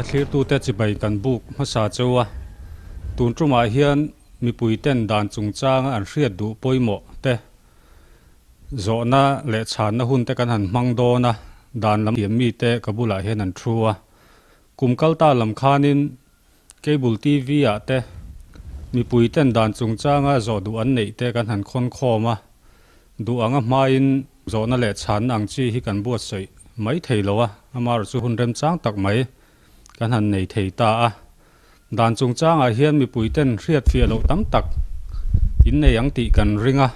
Te thlirtute chibai kan buk hmasa cheu a, tun tumah hian mipuiten dan chungchanga an hriat duh pawimawh te zawhna leh chhanna hun te kan han hmang dawn a, dan lam thiam mite ka bulah hian an thu a. Kum kal ta lam khanin Cable TV ah te mipuiten dan chungchanga zawh duh an neih te kan han khawn khawm a, Duh anga hmain zawhna leh chhanna ang chi hi kan buatsaih mai thei lo a, amaherawhchu hun remchang tak mai kan han nei thei ta a. Dan chungchangah hian mipuiten hriatfiah loh tam tak in nei ang tih kan ring a.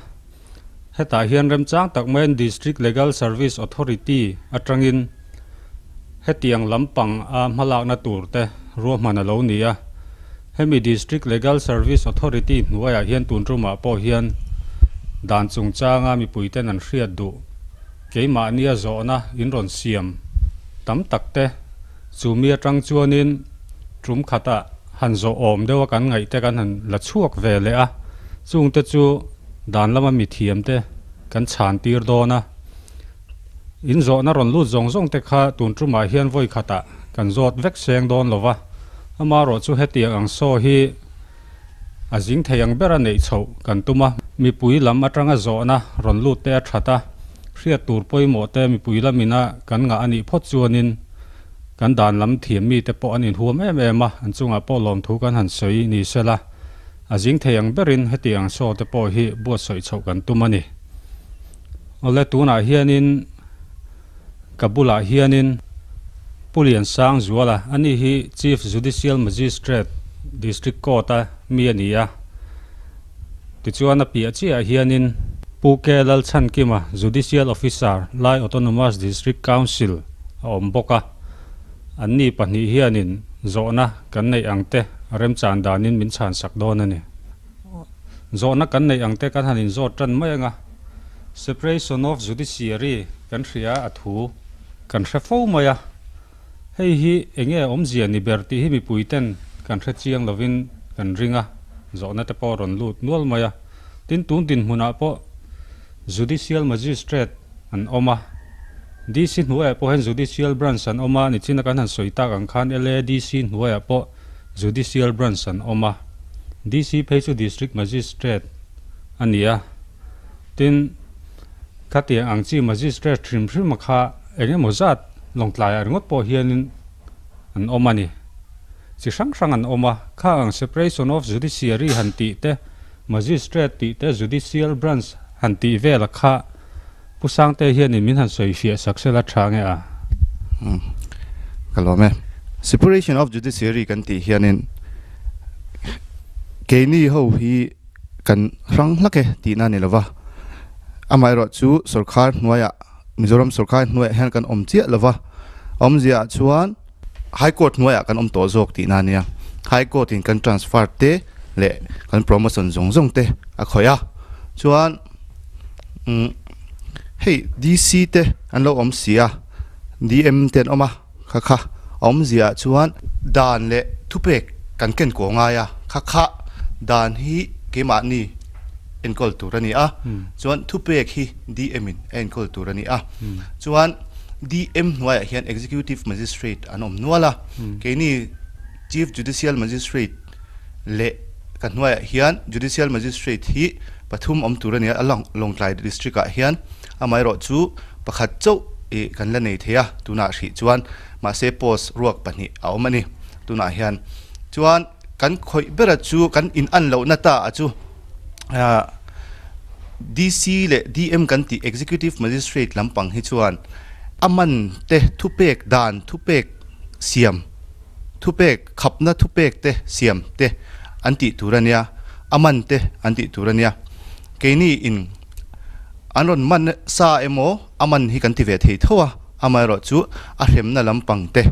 Hetah hian remchang tak maiin District Legal Service Authority atangin hetiang lampang a hmalakna tur te ruahman a lo ni a. Hemi District Legal Service Authority hnuaiah hian tun tumah pawh hian dan chungchanga mipuiten an hriat duh keimahnia zawhna in rawn siam tam tak te chumi atang chuanin tum khatah han zawh awm deuha kan ngaih te kan han la chhuak ve leh a, chungte chu dan lama mithiam te kan chhan tir dawn a. In zawhna rawn lut zawng zawng te kha tun tumah hian vawi khatah kan zawt vek seng dawn lo va, amaherawh chu hetiang ang saw hi a zing thei ang bera neih chhoh kan tum a. Mipui lam atanga zawhna rawn lut te a that a, hriat tur pawimawh te mipui lamina kan ngah a nih phawt chuanin kan dan lam thiam mite pawh an inhuam em em a, an chungah pawh lawmthu kan han sawi ni sela, a zing thei ang berin hetiang ang saw te pawh hi buatsaih chhoh kan tum a ni. Awle tunah hianin ka bulah hianin Pu Liansangzuala, ani hi Chief Judicial Magistrate, District Court a mi a ni a. Tichuan a piah chiahah hianin Pu K Lalchhankima, Judicial Officer, Lai Autonomous District Council a awm bawk a. Anni pahnih hianin zawhna kan neih ang te remchan danin min chhansak dawn a ni. Zawhna kan neih ang te kan han inzawt tan mai ang a, Separation of Judiciary kan hria a thu kan hre fo mai a, hei hi enge awmzia ni ber tih hi mipui ten kan hre chiang lovin kan ring a, zawhna te pawh a rawn lut nual mai a. Tin, tun dinhmunah pawh Judicial Magistrate an awm a, DC hnuaiah pawh hian Judicial Branch an awm a, nichina kan han sawi tak ang khan LADC hnuaiah pawh Judicial Branch an awm a, DC phei chu District Magistrate a ni a, tin, khatiang ang chi Magistrate hrim hrim a kha eng emaw zat Lawngtlaiah ringawt pawh hianin an awm a ni. Chi hrang hrang an awm a, kha ang Separation of Judiciary han tih te, Magistrate tih te, Judicial Branch han tih vel a kha Pu Sangte hianin min han sawi fiah sak sela tha nge a? Ka lawm e. Separation of Judiciary kan tih hianin keini ho hi kan hrang hlak e tihna a ni lova, amaherawh chu sorkar hnuaiah, Mizoram sorkar hnuaiah hian kan awm chiah lova, awmziaah chuan High Court hnuaiah kan awm tawh zawk tihna a nia. High Court in kan transfer te leh kan promotion zawng zawng te a khawih a, chuan umm hei DC te an lo awm si a, DM te an awm a, kha kha a awmzia ah chuan dan leh thupek kan ken kuau ngai a, kha kha dan hi keimahni enkawl tur a ni a, chuan thupek hi DM in a enkawl tur a ni a, chuan DM hnuaiah hian Executive Magistrate an awm nual a, keini Chief Judicial Magistrate leh ka hnuaiah hian Judicial Magistrate hi pathum awm tur a ni a, Lawngtlai District ah hian amaherawh chu pakhat chauh ih kan la nei thei a, tunah hrih chuan mahse post ruak pahnih a awm a ni tunah hian. Chuan kan khawih bera chu kan in an lohna ta a chu ah DC leh DM kan tih Executive Magistrate lampang hi chuan a man te thupek dan thupek siam thupek, khapna thupek te siam te an tih tur a nia, a man te an tih tur a nia. Keini in an rawn man sa emaw a man hi kan ti ve thei tho a, amaherawh chu a hremna lampang te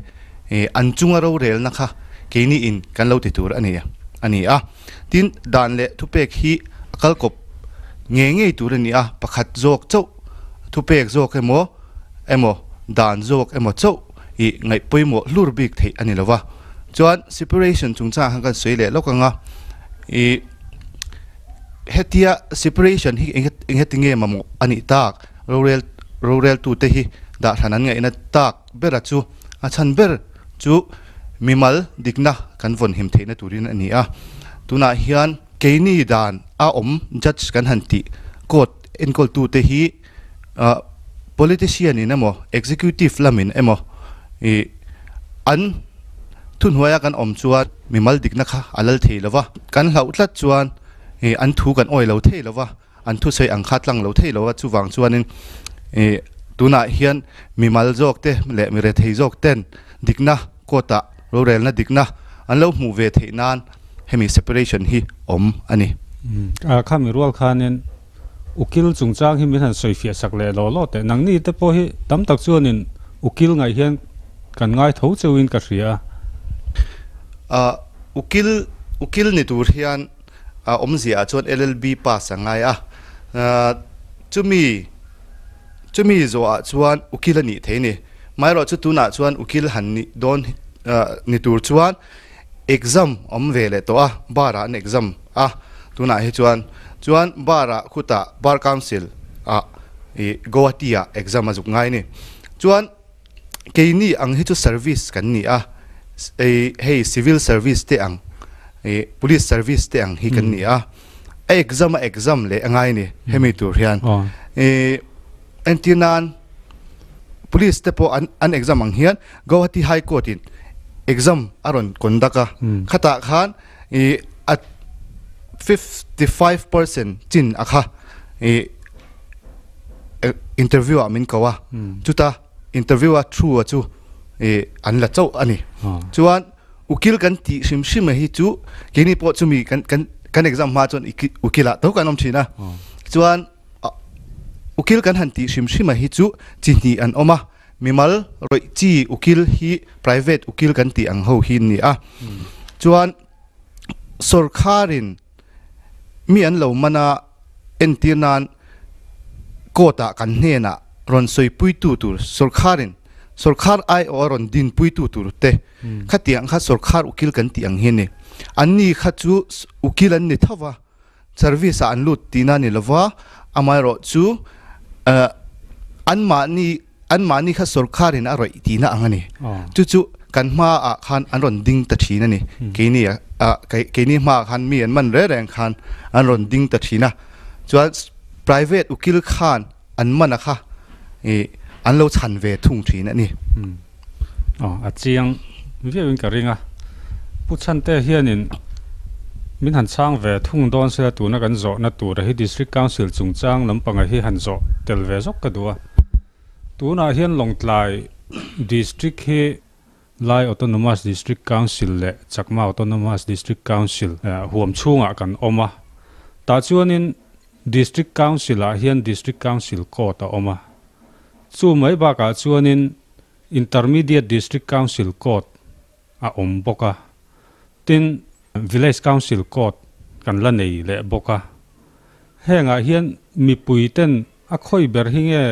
an chunga rorelna kha keini in kan lo ti tur a ni a ni a. Tin, dan leh thupek hi a kalkawp ngei ngei tur a ni a, pakhat zawk chauh thupek zawk emaw emaw dan zawk emaw chauh ih ngaih pawimawh hlur bik theih a ni lo va. Chuan separation chungchangah khan kan sawi leh lawk ang a, ih hetia separation hi eng eng nge mamawh a nih tak, rorel roreltute hi dah hran an ngaihna tak bera chu a chhan ber chu mimal dikna kan vawn him theihna turin a ni a. Tunah hian keini dan a awm judge kan han tih court enkawltute hi politician in emaw executive lamin emaw ih an thuhnuaia kan awm chuan mimal dikna kha a lal thei lova, kan hlauh tlat chuan ih an thu kan awi lo thei lova. An thusawi ang kha tlang lo thei lo a, chuvang chuanin ih tunah hian mimal zawk te leh mi rethei zawk ten dikna court ah rorelna dikna an lo hmuh ve theih nan hemi separation hi awm a ni. Kha mi rual khanin ukil chungchang hi min han sawi fiah sak leh law law teh. Nangni te pawh hi tam tak chuanin ukil ngaih hian kan ngai tho cheuhin ka hria a. Ukil ukil ni tur hian A awmzia ah chuan LLB pass a ngai a, chumi chumi zawh ah chuan ukil a nih thei a ni. Maherawh chu tunah chuan ukil han nih dawn ni tur chuan exam awm ve leh tawh a, bar ah an exam a tunah hi chuan chuan bar ah khutah bar council ah ih Guwahati ah exam a zuk ngai a ni. Chuan Keini ang hi chu service kan ni a, hei civil service te ang, police service te ang hi kan ni a, a exam a exam leh a ngai a ni hemi tur hian. Entir nan police te pawh an exam ang hian Guwahati High Court in exam a rawn conduct a, khatah khan a 55% chin a kha interview ah min ko a, chuta interview a thu a chu an la chauh a ni. Chuan ukil kan tih hrim hrim a hi chu keini pawh chumi kan kan kan exam hma chuan ukil ah tho kan awm thin a. Chuan ukil kan han tih hrim hrim a hi chu chi hnih an awm a, mimal rawih chi ukil hi private ukil kan tih ang ho hi an ni a. Chuan sawrkharin mi an lo man a, entir nan court ah kan hnenah rawn sawipuitu tur sawrkharin sawrkhar aiawh a rawn dinpuitu tur te khatiang kha sawrkhar ukil kan tih ang hi a ni. Anni kha chu ukil an ni tho va, service ah an lut tihna a ni lova, amaherawh chu anmahni Anmahni kha sawrkharin a rawih tihna ang a ni. Chu chu kan hmaah khan an rawn ding ta thin a ni. Keini ah keini hmaah khan mi an man reng reng khan an rawn ding ta thin a. Chuan private ukil khan an man a kha ih an lo chhan ve thung thin a ni. Aw a chiang viauin ka ring a. Pu Chhante hianin min han chhang ve thung dawn sela tuna kan zawhna tura hi District Council chungchang lampanga hi han zawh tel ve zawk ka duh a. Tunah hian Lawngtlai District hi Lai Autonomous District Council leh Chakma Autonomous District Council huam chhungah kan awm a. Tah chuanin District Council ah hian District Council Court a awm a. Chu mai bakah chuanin Intermediate District Council Court a awm bawk a. Tin, Village Council Court kan la nei leh bawk a. Hengah hian mipui ten a khawi ber hi nge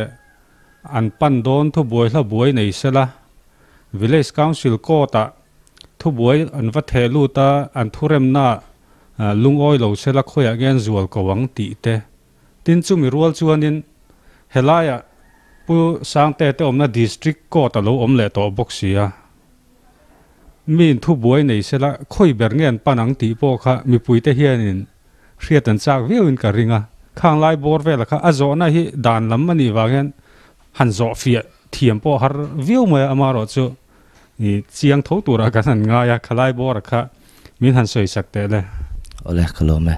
an pan dawn thubuai hla buai nei sela, Village Council Court ah thubuai an va theh lut a, an thuremna lungawi lo sela khawiah nge an zual ko ang tih te. Tin chumi rual chuanin helaiah Pu Sangte te awmna District Court a lo awm leh tawh bawk si a. Mi in thubuai nei sela khawi ber nge an pan ang tih pawh kha mipuite hianin hriat an chak viauin ka ring a. Khang lai bawr vela kha a zawhna hi dan lam a nih vang hian han zawh fiah thiam pawh har viau mai a, amaherawh chu chiang tho turah kan han ngai a, khalai bawra kha min han sawi sak teh le. Awle ka lawm e.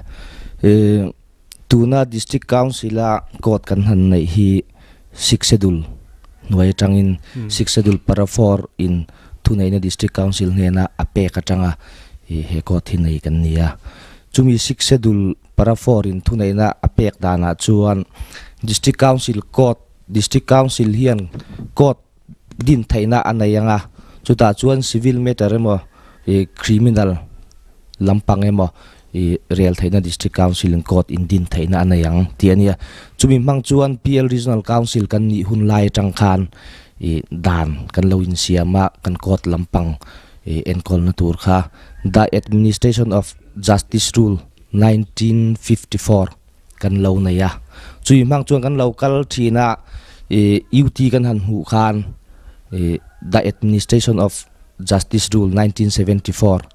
Tuna District Council a court kan han neih hi Sixth Schedule hnuai atangin Sixth Schedule para four in thuneihna District Council hnena a pek atanga he court hi nei kan ni a. Chumi Sixth Schedule para four in thuneihna a pek danah chuan District Council court District Council hian court din theihna a nei ang a, chutah chuan civil matter emaw ih criminal lampang emaw ih rel theihna District Council in court in din theihna a nei ang tih a nia. Chumi hmang chuan PL Regional Council kan nih hun lai atang khan ih dan kan lo insiam a, kan court lampang ih enkawlna tur kha The Administration of Justice Rule 1954 kan lo nei a, chui hmang chuan kan lo kal thin a, ih UT kan han hmuh khan ih the administration of. Justice Rule 1974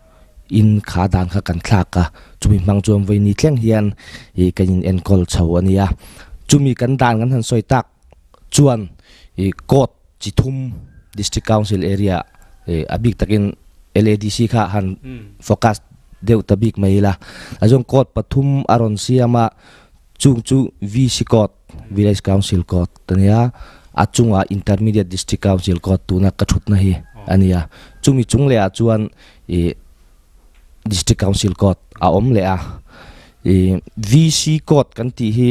in kha dan kha kan thlak a, chumi hmang chuan vawiin thleng hian ih kan in enkawl chho a nia. Chumi kan dan kan han sawi tak chuan ih court chi thum District Council area ih a bik takin LADC kha han focus deuh ta bik mai ila. A chuan court pathum a rawn siam a, chung chu VC court, Village Council court a nia, a chungah Intermediate District Council court tuna ka thutna hi a nia. Chumi chung lehah chuan ih District Council court a awm leh a. Ih VC court kan tih hi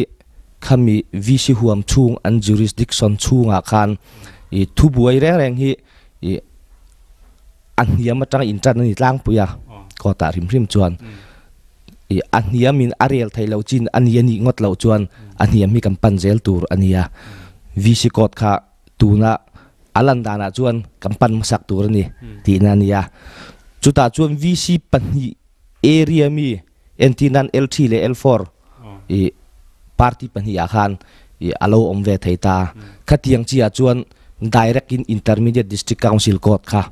khami VC huam chhung an jurisdiction chhungah khan ih thubuai reng reng hi ih a hniam atanga intan a ni tlangpui a, court ah hrim hrim chuan. I a hniamin a rel theih loh chin a ni a nih ngawt loh chuan a hniam hi kan pan zel tur a nia. VC court kha tuna a lan danah chuan kan pan hmasak tur a ni tihna a nia. Chutah chuan VC pahnih area mi entir nan L3 leh L4 i party pahnih ah khan i a lo awm ve thei ta. Khatiang chi ah chuan direct in Intermediate District Council court kha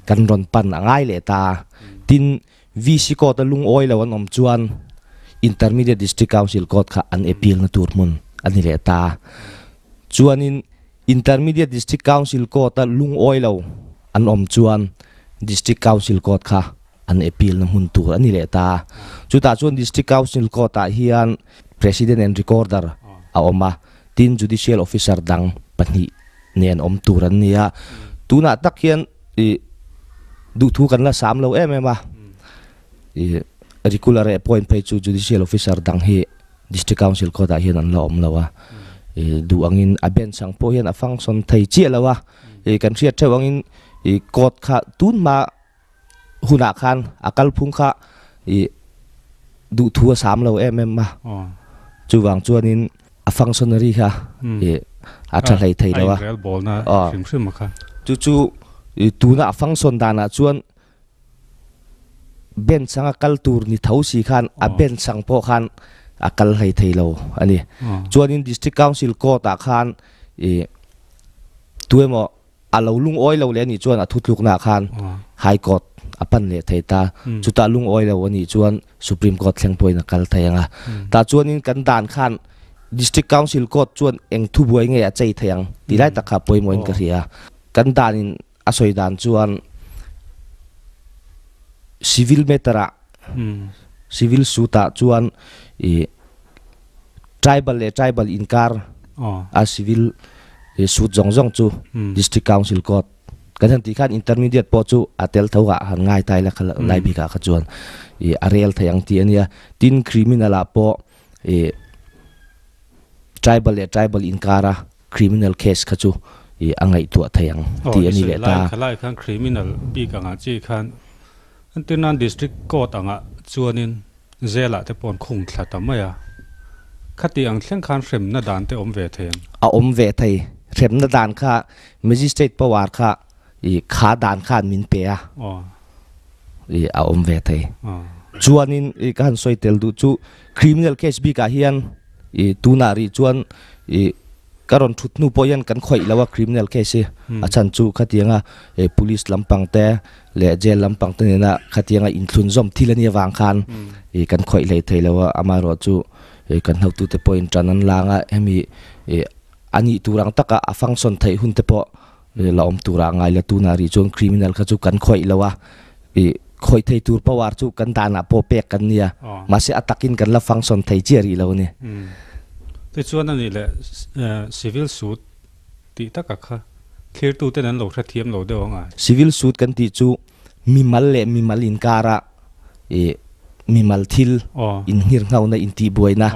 kan rawn pan a ngai leh ta. Tin, VC Court a lungawi lo an awm chuan Intermediate District Council Court kha an appeal na tur hmun a ni leh ta. Chuanin Intermediate District Council Court a lungawi lo an awm chuan District Council Court kha an appeal na hmun tur a ni leh ta. Chutah chuan District Council Court ah hian President and Recorder a awm a, tin Judicial Officer dang pahnih nen awm tur an ni a. Tunah tak hian i duhthu kan la sam lo em em a, i regular appoint phei chu judicial officer dang hi district council court ah hian an la awm lo a, i duh angin a bench ang pawh hian a function thei chiah lo a, i kan hriat theuh angin i court kha tun hma hunah khan a kalphung kha i duhthu a sam lo em em a, chuvang chuanin a functionary kha i a tha hlei thei lo a. Chu chu tuna a function danah chuan bench anga kal tur ni tho si khan a bench ang pawh khan a kal hlei thei lo a ni. Chuanin District Council Court ah khan i tuemaw A lo lungawi lo leh a nih chuan a thutluknaah khan High Court a pan leh thei ta. Chutah lungawi lo a nih chuan Supreme Court thleng pawhin a kal thei ang a. Tah chuanin kan dan khan District Council Court chuan eng thubuai nge a chei thei ang tih lai tak kha pawimawhin ka hria. Kan danin a sawi dan chuan Civil matter-ah, Civil suit-ah chuan ih Tribal leh tribal inkar a civil suit zawng zawng chu District Council Court kan han tih khan intermediate pawh chu a tel tho ah han ngai ta ila kha lai bik ah kha chuan ih a rel thei ang tih a nia. Tin criminal ah pawh ih tribal leh tribal inkar a criminal case kha chu ih a ngaihtuah thei ang tih a ni leh ta. Khalai khan criminal bik angah chi khan entirnan District Court angah chuanin Zelah te pawh an khung thla ta mai a, khati ang thleng khan hremna dan te awm ve thei ang. A awm ve thei. Hremna dan kha Magistrate power kha i kha dan khan min pe a, i a awm ve thei. Chuanin i ka han sawi tel duh chu criminal case bikah hian i tunah rih chuan i Ka rawn thut hnu pawh hian kan khawih lo a criminal case hi a chhan chu khatianga police lampang te leh jail lampang te nena khatianga inthlun zawm thil a nih avang khan ih kan khawih hlei thei lo a, amaherawh chu ih kan hotute pawhin tan an lang a, hemi ih a nih tur ang taka a function theih hun te pawh la awm tura a ngai la, tunah rih chuan criminal kha chu kan khawih lo a, ih khawih thei tur power chu kan danah pawh pek kan nia, mahse a takin kan la function thei chiah rih lo a ni. Tichuan a nih leh civil suit tih taka kha thlirtuten an lo hrethiam lo deuh ang a. Civil suit kan tih chu mimal leh mimal inkara ih mimal thil inngirnghauna intihbuaina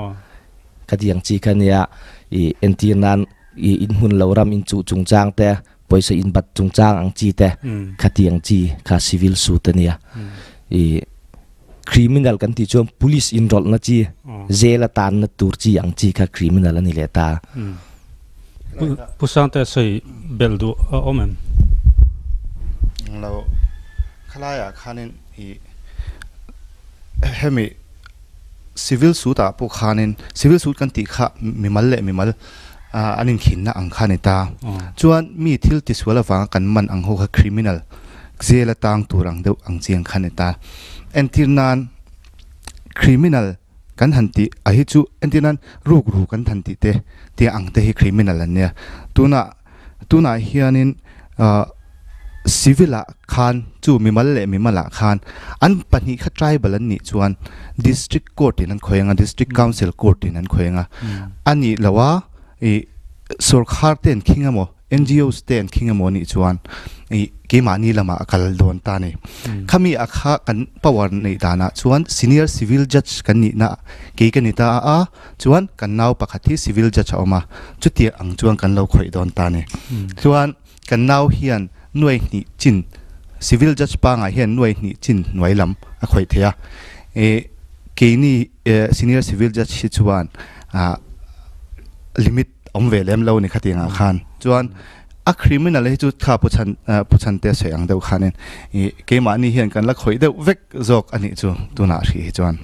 ka tih ang chi kha nia, ih entir nan ih inhmun lo ram inchuh chungchang te, pawisa inbat chungchang ang chi te kha tih ang chi kha civil suit a nia. Ih criminal kan tih chuan police inrawlhna chi, jail a tanna tur chi ang chi kha criminal a ni leh ta. Pu Sangte sawi belh duh a awm em? Englo khalaiah khanin ih hemi civil suit ah pawh khanin civil suit kan tih kha mimal leh mimal an inkhinna ang kha a ni ta. Chuan mi thil tisual avanga kan man ang ho kha criminal. Jail a tang tur ang deuh ang chiang kha ni ta. Entir nan criminal kan han tih a hi chu entir nan rukru kan han tih te tia ang te hi criminal an nia. Tunah tunah hianin ah civil ah khan chu mimal leh mimal ah khan an pahnih kha tribal an nih chuan district court in an khawih ang a district council court in an khawih ang a. A nih loh a ih sorkar te an khing emaw NGOs te an khing emaw anih chuan ih keimahni lamah a kal dawn ta a ni. Khami a kha kan power neih danah chuan senior civil judge kan nihna kei ka ni ta a chuan kan nau pakhat hi civil judge a awm a, chutiang ang chuan kan lo khawih dawn ta a ni. Chuan kan nau hian nuai hnih chin civil judge pangah hian nuai hnih chin hnuai lam a khawih thei a, ih keini senior civil judge hi chuan ah limit awm ve lem lo ni khatiang ah khan chuan a criminal hi chu kha pu chhan pu chhan te sawi ang deuh khanin ih keimahni hian kan la khawih deuh vek zawk a nih chu tunah hrih hi chuan.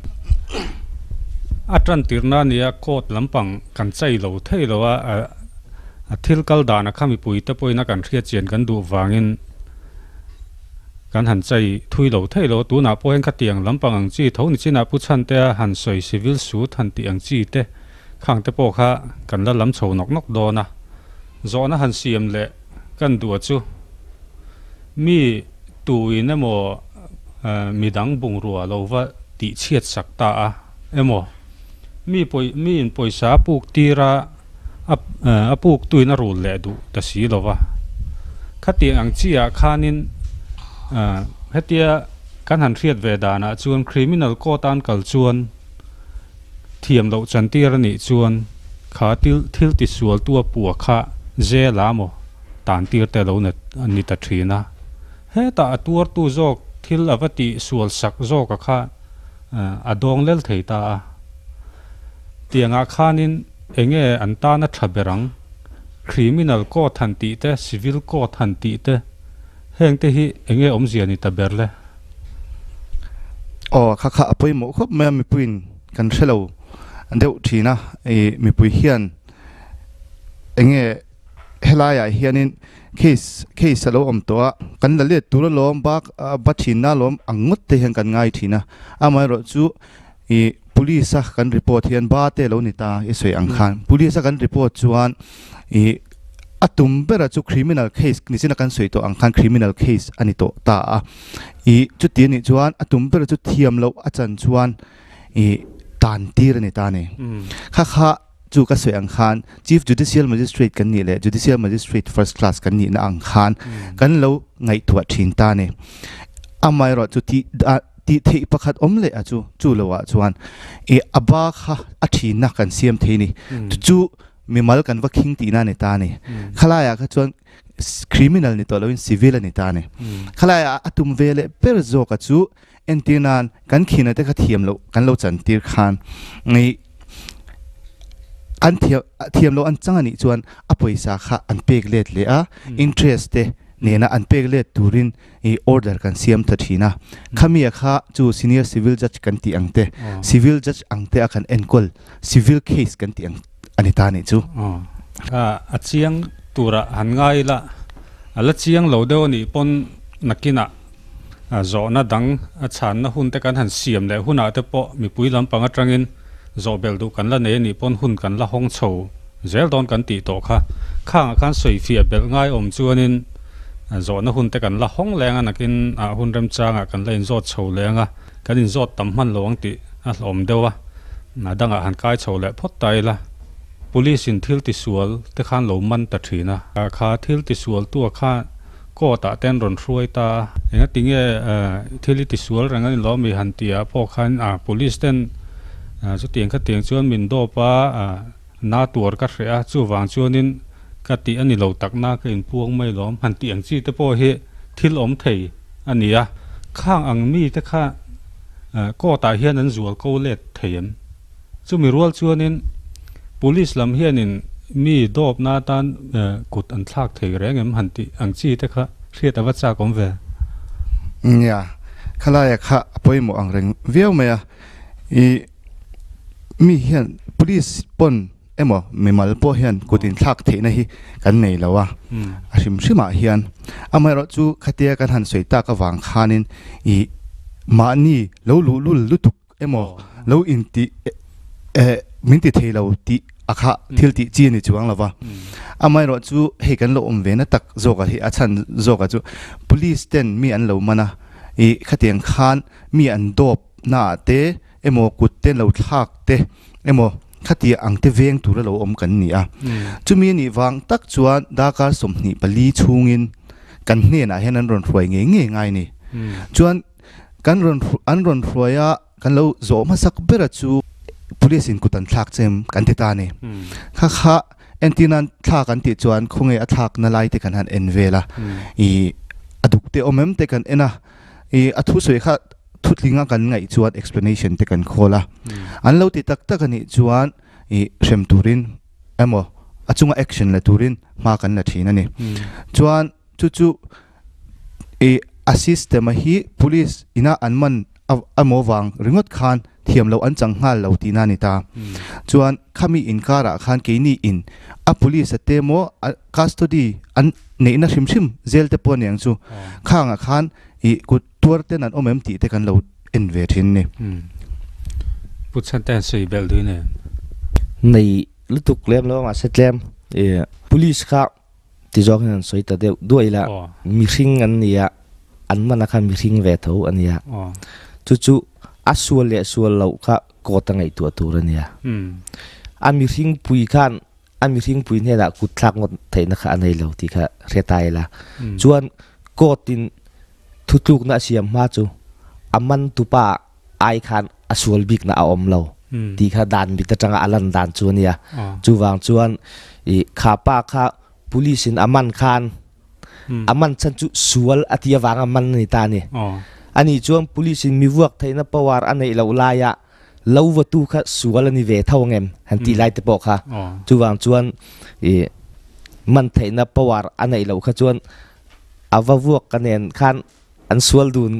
A tan tirna nia court lampang kan chai lo thei lo a, a thil kal dana kha mipui te pawhin a kan hriat chian kan duh vangin kan han chai thui lo thei lo a, tunah pawh hian khatiang lampang ang chi tho ni chinah pu chhan te a han sawi civil suit han tih ang chi te Khang te pawh kha kan la lam chho nawk nawk dawn a, zawhna han siam leh kan duh a chu mi tuin emaw midang bungrua lo va tih chhiat sak ta a emaw mi pawi miin pawisa a puk tir a a puk tuin a rul leh duh ta si lo va, khatiang ang chi ah khanin hetia kan han hriat ve danah chuan criminal court a an kal chuan. Thiam loh chantir a nih chuan kha til thil tisual tu a pua kha zel a maw tan tir te lo na ni ta thin a. Hetah a tuartu zawk thil a va tih sual sak zawk a kha a dawng lel thei ta a. Tiangah khanin enge an tan a tha ber ang? Criminal court han tih te, civil court han tih te heng te hi enge awmzia ni ta ber le? Aw kha kha a pawimawh khawp mai a mipuiin kan hre lo deuh thin a ih mipui hian enge helaiah hianin case case a lo awm tawh a kan la let tur alawm bak ba thinna alawm ang ngawt te hian kan ngai thin a amaherawh chu ih police a kan report hian ba te lo ni ta i sawi ang khan police a kan report chuan ih a tum bera chu criminal case ni chin a kan sawi tawh ang khan criminal case a ni tawh ta a ih chuti anih chuan a tum bera chu thiam loh a chan chuan ih tan tir a ni ta a ni kha kha chu ka sawi ang khan chief judicial magistrate kan nih leh judicial magistrate first class kan nihna ang khan kan lo ngaihtuah thin ta a ni amaherawh chu tih tih theih pakhat awm leh a chu chu lo ah chuan ih a ba kha a thinna kan siam thei a ni chu mimal kan va khing tihna a ni ta a ni khalai ah kha chuan criminal ni tawh loin civil a ni ta a ni khalai ah a tum ve leh ber zawk a chu Entir nan kan khina te kha thiam loh kan lo chan tir khan ih an thiam thiam loh an chang anih chuan a pawisa kha an pek let leh a interest te nena an pek let turin ih order kan siam tha thin a khami a kha chu senior civil judge kan tih ang te civil judge ang te a kan enkawl civil case kan tih ang ani ta anih chu. A chiang turah han ngai ila a la chiang lo deuh anih pawn nakinah Zawhna dang a chhanna hun te kan han siam leh hunah te pawh mipui lampang atangin zawh belh duh kan la nei anih pawn hun kan la hawng chho zel dawn kan tih tawh kha. Khangah khan sawifiah belh ngai awm chuanin zawhna hun te kan la hawng leng a nakin ah hun remchangah kan la inzawt chho leng a, kan inzawt tam hman lo ang tih a hlawm deuh a, a dangah han kai chho leh phawt ta ila. Police in thil tisual te khan lo man ta thin a, kha thil tisual tu a kha Court ah te an rawn hruai ta a, engati nge thil hi tisual reng a ni lo mi han tih ah pawh khan police ten chutiang khatiang chuan min dawp a, na tuar ka hreh a, chuvang chuanin ka tih a ni lo tak na ka inpuang mai lawm han tih ang chi te pawh hi thil awm thei a ni a. Khang ang mi te kha court ah hian an zual ko let thei em? Chumi rual chuanin Police lam hianin mi dawpna atan kut an thlak thei reng em han tih ang chi te kha hriat a va chak awm ve. Nia, khalaia kha a pawimawh ang reng viau mai a, ih mi hian Police pawn. emaw mimal pawh hian kut inthlak theihna hi kan nei lo a, a hrim hrimah hian. Amaherawhchu khatia kan han sawi tak avang khanin ih mahni lo luhlul lutuk emaw lo inti eh min ti thei lo tih a kha thil tih chi a ni chuang lo va. Amaherawhchu hei kan lo awm ve na tak zawkah hi a chhan zawkah chu police ten mi an lo man a, ih khatiang khan mi an dawp naah te emaw kut te lo thlak te emaw khatia ang te veng tura lo awm kan ni a. Chumi a nih vang tak chuan darkar 24 chhungin kan hnenah hian an rawn hruai ngei ngei ngai a ni. Chuan kan rawn an rawn hruai a kan lo zawh hmasak bera chu police in kut an thlak chem kan ti ta a ni. Kha kha entir nan thla kan tih chuan khawnge a thlak na lai te kan han en vel a, ih a duk te awm em te kan en a. I a thusawi kha thutlinga kan ngaih chuan explanation te kan khawl a. An lo ti tak tak a nih chuan i hrem turin emaw a chunga action la turin hma kan la thin a ni. Chuan chu chu i a system a hi police ina an man emaw vang ringawt khan thiam loh an chang nghal lo tihna a ni ta. Chuan khami inkarah khan keini in a police a te maw a custody an neihna hrim hrim zel te pawh a niang chu khangah khan ih kut tuar ten an awm em tih te kan lo en ve thin a ni. Pu Chhante an sawi belh duin em? Nei lutuk lem lo mahse tlem ih police kha ti zawk hian an sawi ta deuh duai la mihring an ni a an man a khan mihring ve tho a nia chu chu a sual leh sual loh kha court a ngaihtuah tur a nia a mihring pui khan a mihring pui hnenah kut thlak ngawt theihna kha a nei lo tih kha hre ta ila chuan court in thutlukna a siam hma chu a man tupa ai khan a sual bikna a awm lo tih kha dan mit atanga a lan dan chu a nia. Chuvang chuan i kha pa kha police in a man khan a man chan chu sual a ti avanga man a ni ta a ni. Ani chuan police in mi vuak theihna power a neih loh laia lo vatu kha sual a ni ve tho angem han tih lai te pawh kha. Chuvang chuan i man theihna power a neih loh kha chuan a va vuak ka nen khan an sual dun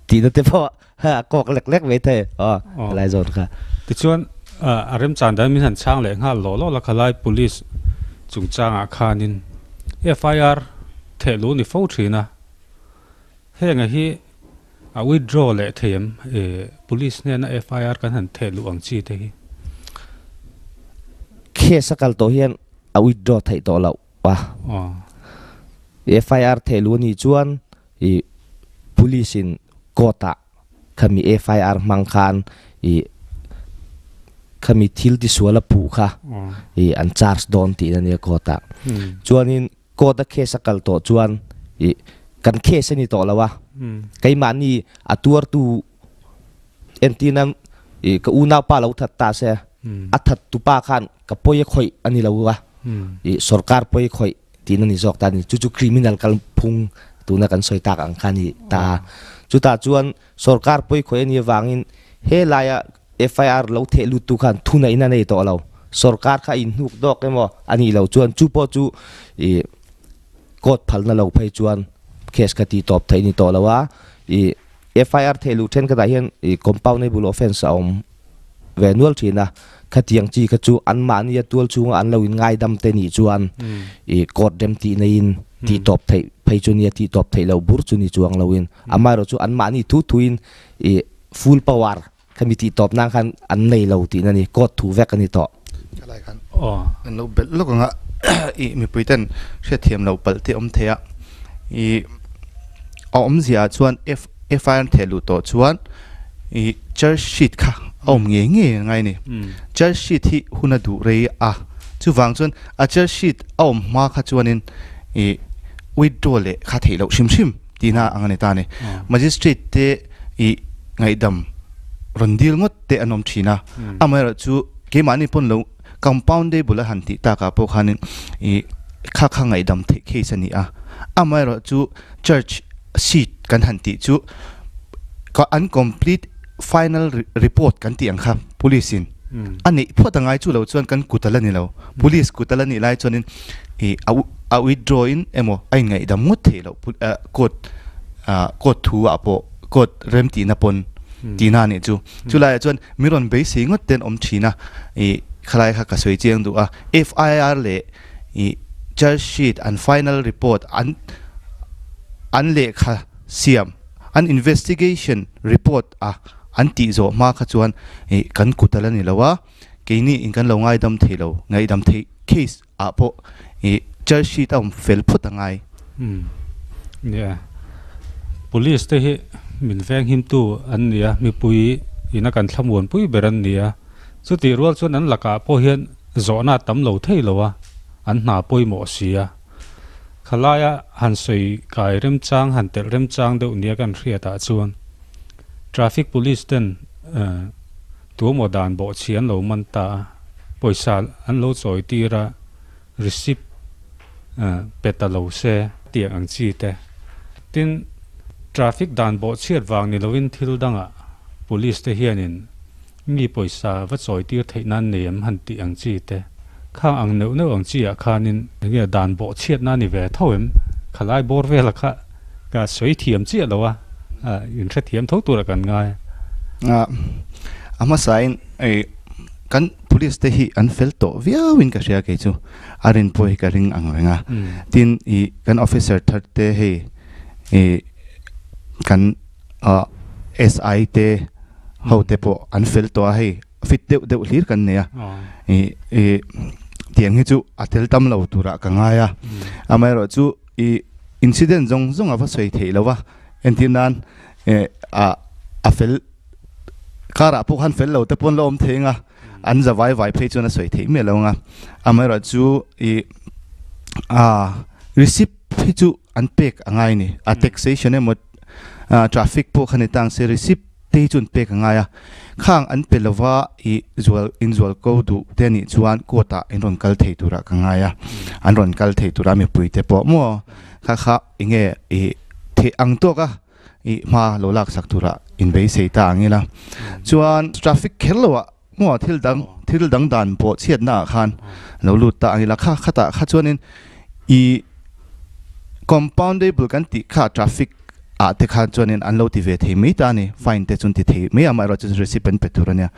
tihna te pawh a kawk lek lek mai thei aw helai zawn kha. Tichuan a remchan dan min han chhang leh nghal lawh lawh la khalai police chungchangah khanin FIR theh lu ni fo thin a, henga hi a withdraw leh thei em police hnena FIR kan han theh luh ang chi te hi. Case a kal tawh hian a withdraw theih tawh loh. a. FIR theh luh anih chuan i police in court ah khami FIR hmang khan i khami thil tisual a puh kha i an charge dawn tihna ania court ah. Chuanin court a case a kal tawh chuan i kan case a ni tawh lo a, keimahni a tuartu entirna i ka unaupa lo that ta se a that tupa khan ka pawi a khawih a ni lo a, i sorkar pawi a khawih tiin a ni zawk ta a ni. Chu chu criminal kalphung tuna kan sawi tak ang kha a ni ta a. Chutah chuan sorkar pawi khawih a nih avangin he laia FIR lo theh luttu khan thunaihna a nei tawh lo. Sorkar kha a inhnuk dawk emaw a nih loh chuan chu pawh chu i court phalna lo phei chuan case kha tihtawp theih a ni tawh lo a. I FIR theh luh thenkhatah hian i compoundable offence a awm ve nual thin a, khatiang chi kha chu anmahni a tual chhunga an lo in ngaidam te nih chuan i court rem tih neiin tih tawp theih phei chu nia tih tawp theih loh bur chu ni chuang loin amaherawh chu anmahni thu thuin i full power khami tih tawp nan khan an nei lo tihna ni court thu vek a ni tawh. Helai khan an lo belh lawk ang a i mipui ten hriatthiam loh palh te awm thei a i a awmzia ah chuan FIR an theh luh tawh chuan i charge sheet kha a awm ngei ngei a ngai a ni. Charge sheet hi hun a duh rei a, chuvang chuan a charge sheet a awm hma kha chuanin i withdraw leh kha theih loh hrim hrim tihna ang a ni ta a ni. Magistrate te i ngaihdam rawn dil ngawt te an awm thin a, amaherawhchu keimahni pawn lo compoundable a han tih takah pawh khanin i kha kha ngaihdam theih case a ni a, amaherawhchu Church seat kan han tih chu ka an complete final report kan tih ang kha police in a neih phawt angai chu lo chuan kan kut ala ni lo police kut ala nih lai chuanin ih a withdraw in emaw a inngaihdam ngawt theih loh court court thu ah pawh court remtihna pawn tihna a nih chu chulaiah chuan mi rawn beisei ngawt te an awm thin a ih. khalai kha ka sawi chiang duh a FIR leh i charge sheet an final report an an lehkha siam an investigation report a an tih zawh hma kha chuan i kan kut a la ni lo a keini in kan lo ngaidam thei lo ngaihdam theih case ah pawh i charge sheet a awm fel phawt a ngai. Umm nia police te hi min veng him tu an ni a mipui ina kan thlamuan pui ber an ni a chutih rual chuan an lakah pawh hian zawhna a tam lo thei lo a an hna pawimawh si a khalaia han sawi kai remchang han telh remchang deuh nia kan hriatah chuan traffic police ten Tuamaw dan bawhchhi an lo man ta a, pawisa an lo chawi tir a, receipt pe ta lo se tiang ang chi te. Tin, traffic dan bawhchhiat vang ni loin thil dangah police te hianin mi pawisa va chawi tir theih nan nei em han tih ang chi te. Khang ang neuh neuh ang chi ah khanin enge dan bawhchhiatna a ni ve tho em? Khalai bawr vela kha Ka sawi thiam chiah lo a, inhrethiam tho tura kan ngai. A hmasain kan police te hi an fel tawh viauin ka hria kei chu, a rin pawh hi ka ring ang reng a. Tin i kan officer thar te hei i kan SI te ho te pawh an fel tawh a hei fit deuh deuh hlir kan nei a. I i tiang hi chu a tel tam lo turah ka ngai a. Amaherawhchu I incident zawng zawng a va sawi theih lo a, entir nan a a fel karah pawh khan fel lo te pawn la awm thei anga, an za vai vai phei chuan a sawi theih miah lo anga, amaherawhchu i a receipt hi chu an pek a ngai a ni, a taxation emaw traffic pawh kha ni ta ang se receipt te hi chu an pek a ngai a, khang an pe lova i zual inzual ko duh te anih chuan court ah in rawn kal thei turah ka ngai a, an rawn kal thei tura mipui te pawh maw kha kha enge i theih ang tawk a i hma lo lak sak turah in beisei ta ang ila chuan traffic kher lo ah maw thil dang thil dang dan pawh chhiatna ah khan lo lut ta ang ila kha khatah kha chuanin i compoundable kan tih kha traffic ah te khan chuanin an lo ti ve thei mai ta a ni fine te chu an ti thei mai a amaherawhchu chu receipt an pe tur a nia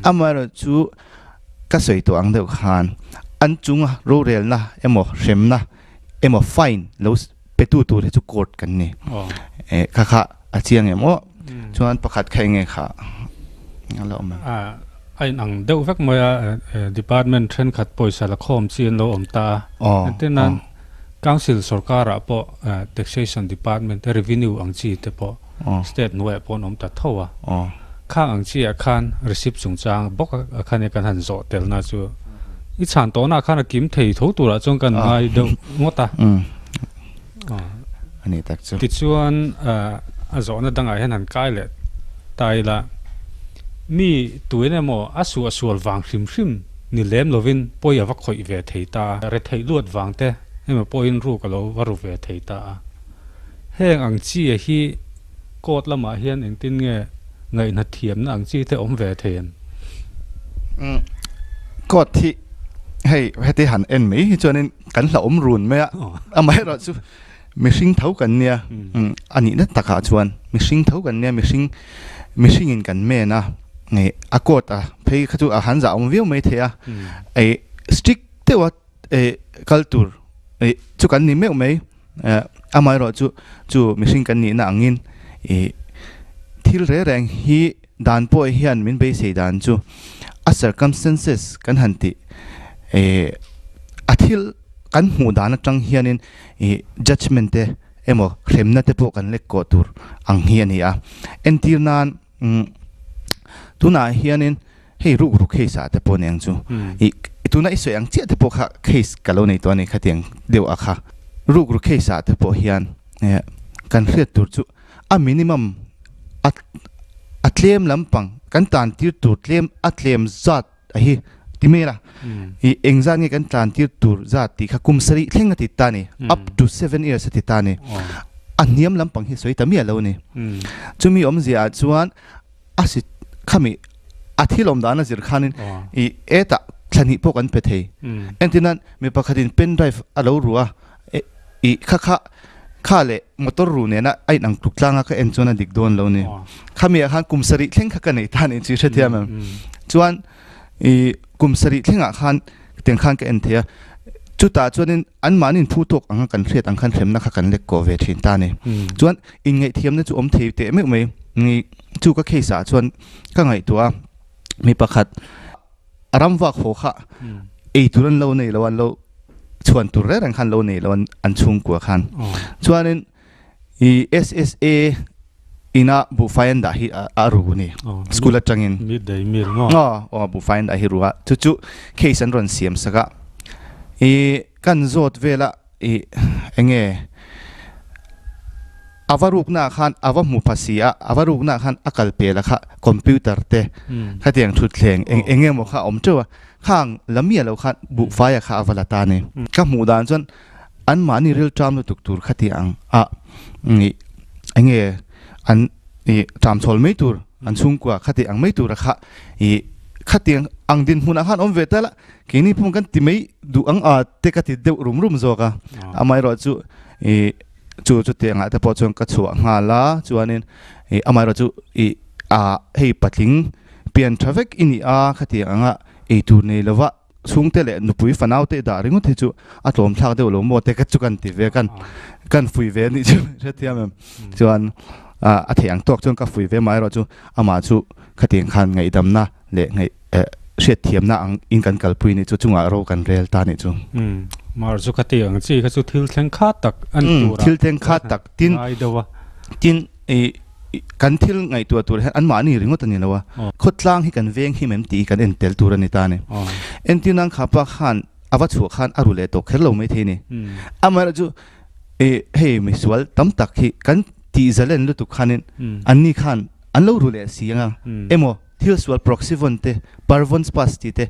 amaherawhchu ka sawi tawh ang deuh khan an chunga rorelna emaw hremna emaw fine lo pe tu tur hi chu court kan ni eh kha kha a chiang em aw chuan pakhat kha enge kha a la awm em a in ang deuh vek mai a department thenkhat pawisa la khawm chi an lo awm ta a entir nan Council sorkar ah pawh taxation department te revenue ang chi te pawh state hnuaiah pawh an awm ta tho a khang ang chi ah khan receipt chungchang bawk a khan kan han zawh tel na chu i chhan tawh na khan a kim thei tho turah chuan kan ngai deuh ngawt a ani tak chu tichuan a zawhna dangah hian han kai leh ta ila mi tuin emaw a suahsual vang hrim hrim Ni lem lovin pawi a va khawih ve thei ta a, retheih luat vang te emaw pawhin ruk a lo va ru ve thei ta a. Heng ang chi a hi court lamah hian engtin nge ngaihna thiamna ang chi te awm ve thei em? Umm court hi hei heti han en mai hi chuanin kan hlauhawm run mai a, amaherawhchu mihring tho kan nia, umm a nihna takah chuan mihring tho kan nia, mihring mihringin kan men a, ih a court a phei kha chu a han zah awm viau mai thei a, ih strict deuha ih kal tur ih chu kan ni meuh mai, eh amaherawh chu chu mihring kan nihna angin ih thil reng reng hi dan pawh hian min beisei dan chu a circumstances kan han tih ih a thil kan hmuh dan atang hianin ih judgement te emaw hremna te pawh kan lek kawh tur ang hi a ni a entir nan umm tunah hianin hei rukru case ah te pawh ni ang chu ih tuna i sawi ang chiah te pawh kha case ka lo nei tawh a ni khatiang deuh a kha rukru case ah te pawh hian eh kan hriat tur chu a minimum a a tlem lampang kan tan tir tur tlem a tlem zat a hi ti mai la i eng zat nge kan tlan tir tur zat tih kha kum sarih thleng a ti ta ni up to 7 years a ti ta ni a hniam lampang hi sawi ta miah lo ni chumi awmzia ah chuan a si khami a thil awm dan a zir khanin i etah thlahnih pawh kan pe thei entirnan mi pakhatin pen drive a lo ru a i kha kha kha leh motor ru nena a inang tluk tlanga ka en chuan a dik dawn lo ni khami ah khan kum sarih thleng kha ka nei ta ni chi hrethiam em chuan i kum sarih thlengah khan tiang khan ka en thei a, chutah chuanin anmahni in phu tawk anga kan hriat ang khan hremna kha kan lek kawh ve thin ta a ni. Chuan inngaihthiamna chu awm thei teh meuh mai ni chu ka case ah chuan ka ngaihtuah a, mi pakhat a ram vak haw kha ei tur an lo nei lo a, an lo chhuan tur reng reng khan lo nei lo a an chhungkua khan. Chuanin I SSA ina buhfai an dah hi a ru ni school atangin midday meal maw aw buhfai an dah hi ru a chu chu case an rawn siam sak a i kan zawt vela i enge ava rukna ah khan ava hmu pha si a ava rukna ah khan a kal pel a kha computer te khatiang thutthleng eng enge maw kha a awm teuh a khang la miah lo khan buhfai a kha ava la ta ni ka hmuh dan chuan Anmahni rilṭam lutuk tur kha ti ang a nih enge an ih ṭam chhawl mai tur an chhungkua kha ti ang mai tura kha ih khatiang ang dinhmunah khan awm ve ta la keini pawh kan ti mai duh ang a te ka ti deuh rum rum zawk a amaherawhchu ih chu chutiangah te pawh chuan ka chhuah nghal a chuanin ih amaherawhchu ih ah hei patling pian ṭha vek i ni a khatiang anga eitur nei lova. Chhungte leh nupui fanau te dah ringawt hi chu a tlawm thlak deuh lo maw te ka chu kan ti ve kan kan fui ve anih chu hrethiam em chuan a theih ang tawk chuan ka fui ve mah erawh chu amah chu khatiang khan ngaihdamna leh ngaih hriatthiamna ang in kan kalpui anih chu chungah ro kan rel ta anih chu. Mar chu khatiang chi kha chu thil thleng kha tak a ni tur a. Thil thleng kha tak tin tin i Kan thil ngaihtuah tur hian anmahni ringawt a ni lo a, khawtlang hi kan veng him em tih hi kan en tel tur a ni ta a ni. Entir nan kha pa khan a va chhuah khan a ru leh tawh kher lo maithei a ni. Amaherawh chu hei misual tam tak hi kan tih zalen lutuk khanin anni khan an lo ru leh si ang a, emaw thil sual proxyvon te, parvons pass tih te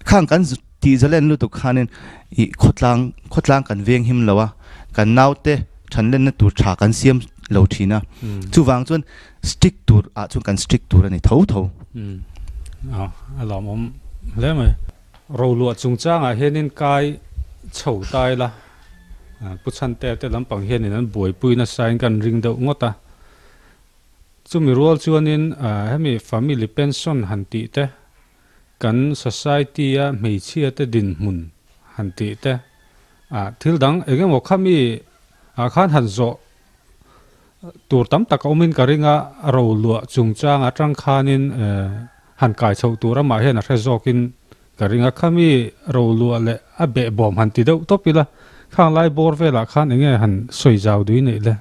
khang kan tih zalen lutuk khanin khawtlang khawtlang kan veng him lo a, kan naute thanlenna tur tha kan siam lo thin a, chuvang chuan strict tur ah chuan kan strict tur a ni tho tho. A lawmawm hle mai. Roluah chungchangah hianin kai chho ta ila, Pu Chhante te lampang hianin an buaipui nasain kan ring deuh ngawt a. Chumi rual chuanin hemi family pension han tih te, kan society a hmeichhia te dinhmun han tih te, thil dang eng emaw khami ah khan han zawh tur tam tak a awmin ka ring a, roluah chungchang atang khanin han kai chhoh tur amah hian a hre zawkin ka ring a, khami roluah leh a behbawm han ti deuh tawp ila, khang lai bawr velah khan eng nge han sawi zau dui neih le?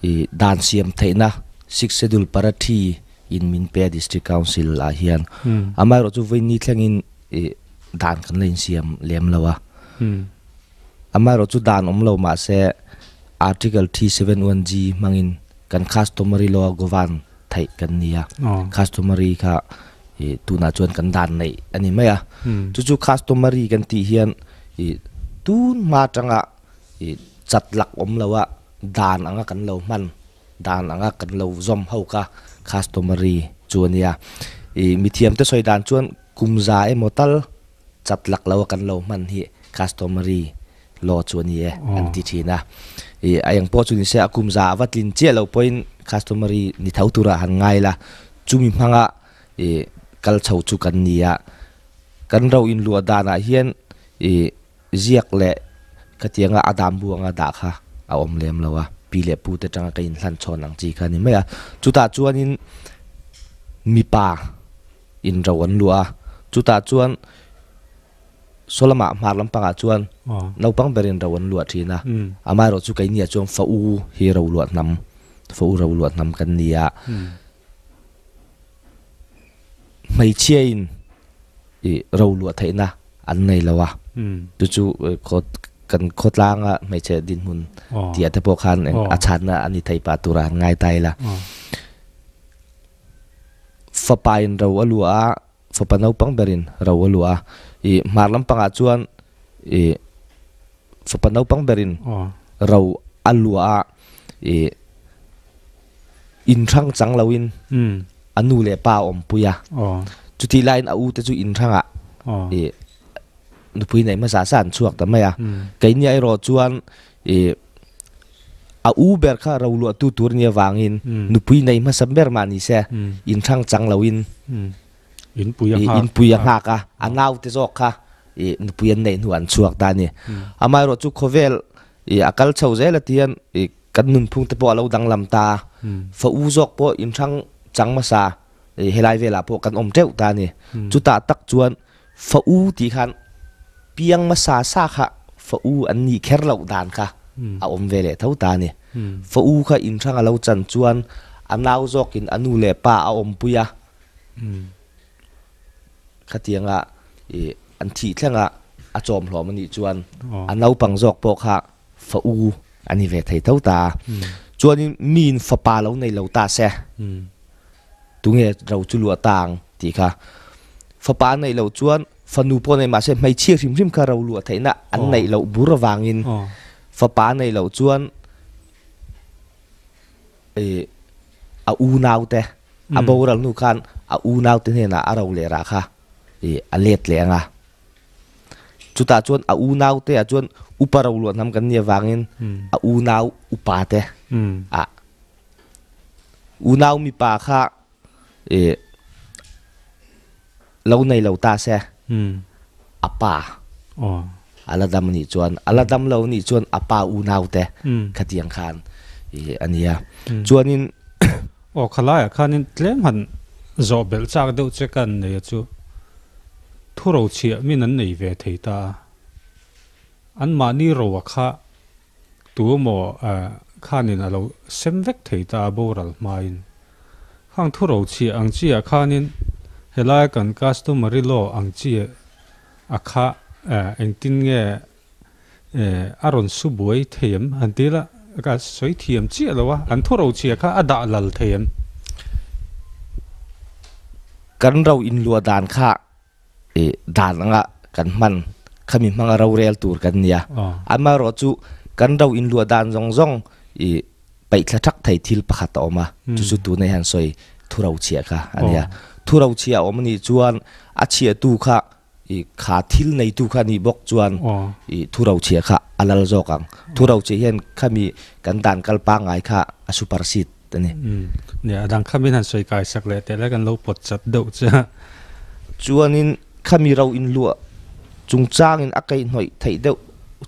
I dan siam theihna Sixth Schedule para thi in min pe a District Council ah hian. Amaherawh chu vawiin thlengin i dan kan la insiam lem lo a. Amaherawh chu dan awm lo mahse Article 371G hmangin kan customary law govern theih kan ni a. Customary kha i tunah chuan kan dan neih a ni mai a. Chu chu customary kan tih hian i tun hma atanga I chat lak awm lo a, dan anga kan lo hman, dan anga kan lo zawm ho kha customary chu a nia. I mithiamte sawi dan chuan kum za emaw tal chat lak lo a kan lo hman hi customary law chu a ni e an ti thin a. I a eng pawh chu ni se a kum za a va tlin chiah lo pawhin customary ni tho turah han ngai la, chumi hmanga i kal chho chu kan ni a. Kan ro inluah danah hian i Ziak leh khatianga a dam bu anga dah kha a awm lem lo a, pi leh pu te tanga ka inhlan chhawn ang chi kha a ni mai a. Chutah chuanin mipa in ro an luah a, chutah chuan saw lamah hmar lampangah chuan naupang berin ro an luah thin a, amaherawh chu keiniah chuan fa u hi ro luah hnam, fa u ro luah hnam kan ni a. Hmeichhiain i ro luah theihna an nei lo a, chu chu kan khawtlanga hmeichhe dinhmun tih ah te pawh khan a chhanna a ni thei pah tura han ngai ta ila. Fapa in ro a luah a, fapa naupang berin ro a luah a, i hmar lampangah chuan i fapa naupang berin ro a luah a, i inhrang chang loin a nu leh pa a awmpui a. Chutih laiin a u te chu inhrangah i nupui neih hmasa sa an chhuak ta mai a. Keini erawh chuan i a u ber kha ro luahtu tur nia vangin nupui nei hmasa ber mah ni se inhrang chang loin. Inpui a nghak. Inpui a nghak a, a naute zawk kha i nupui an neih hnu an chhuak ta a ni. Amaherawh chu khawvel i a kal chho zel a tihian i kan nunphung te pawh a lo danglam ta a, fa u zawk pawh inhrang chang hmasa i helai velah pawh kan awm teuh ta a ni. Chutah tak chuan fa u tih khan piang hmasa sa kha fa u an nih kher loh dan kha a awm ve leh tho ta a ni. Fa u kha inhrang a lo chan chuan a nau zawkin a nu leh pa a awmpui a, Khatianga i an thih thlenga a chawm hlawm a nih chuan a naupang zawk pawh kha fa u a ni ve thei tho ta. Chuanin miin fapa lo nei lo ta se, tunge ro chu luah ta ang tih kha. Fapa a neih loh chuan fanu pawh nei mahse hmeichhia hrim hrim kha ro luah theihna an neih loh bur avangin fapa a neih loh chuan i a unaute A boral hnu khan a unaute hnenah a ro leh rah kha i a let leh ang a. Chutah chuan a unaute ah chuan upa ro luah hnam kan nih avangin a unau upate ah unau mipa kha i lo nei lo ta se a pa a la dam anih chuan a la dam lo anih chuan a pa unaute khatiang khan i a nia chuanin Aw khalaiah khanin tlem han zawh belh chak deuh che ka an nei a chu thu ro chhiah min an nei ve thei ta a anmahni ro a kha tu emaw khanin a lo sem vek thei ta a boral hmain Khang thu ro chhiah ang chi ah khanin helai kan customary law ang chi a kha engtin nge a rawn su buai thei em han ti ila ka sawi thiam chiah lo a, an thu ro chhiah kha a dah lal thei em? Kan ro inluah dan kha dan anga kan hman khami hmanga rorel tur kan nia. Amaherawhchu kan ro inluah dan zawng zawng i paihthla thak thei thil pakhat a awm a, chu chu tunah hian sawi thu ro chhiah kha a nia. Thu ro chhiah a awm anih chuan a chhiahtu kha i kha thil neitu kha anih bawk chuan i thu ro chhiah kha a lal zawk ang. Thu ro chhiah hian khami kan dan kal pangngai kha a supersede a ni. Nia, a dang kha min han sawi kai sak leh teh lai kan lo pawt chat deuh che a. Chuanin khami ro inluah chungchangin a kaihhnawih theih deuh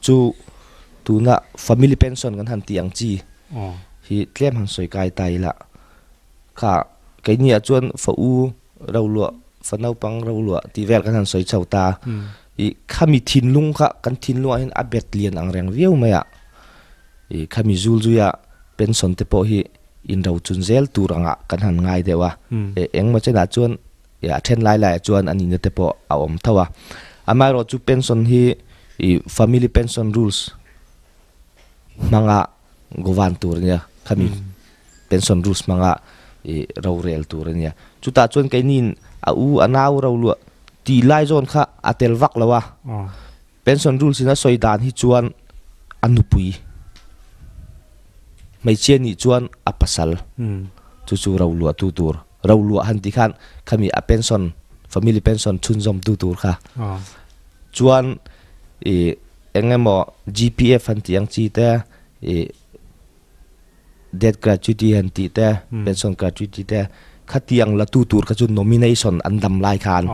chu Tuna family pension kan han tih ang chi hi tlem han sawi kai ta ila kha keini ah chuan fa u ro luah fa naupang ro luah tih vel kan han sawi chho ta i khami thinlung kha kan thinlung ah hian a bet lian ang reng viau mai a i khami zul zui a pension te pawh hi in ro chun zel tur ang ah kan han ngai deuh a engmaw chenah chuan a then lai laiah chuan a nihna te pawh a awm tho a. Amaherawhchu pension hi ih family pension rules hmanga govan tur a nia, khami pension rules hmanga ih rorel tur a nia. Chutah chuan keiniin a u a nau ro luah tih lai zawn kha a tel vak lo a. Pension rules in a sawi dan hi chuan a nupui hmeichhia nih chuan a pasal chu chu ro luah tu tur ro luah han tih khan khami a pension family pension chhunzawm tu tur kha chuan ih eng emaw G_P_F han tih ang chi te ih death gratuity han tih te pension gratuity te khatiang la tu tur kha chu nomination an dam lai khan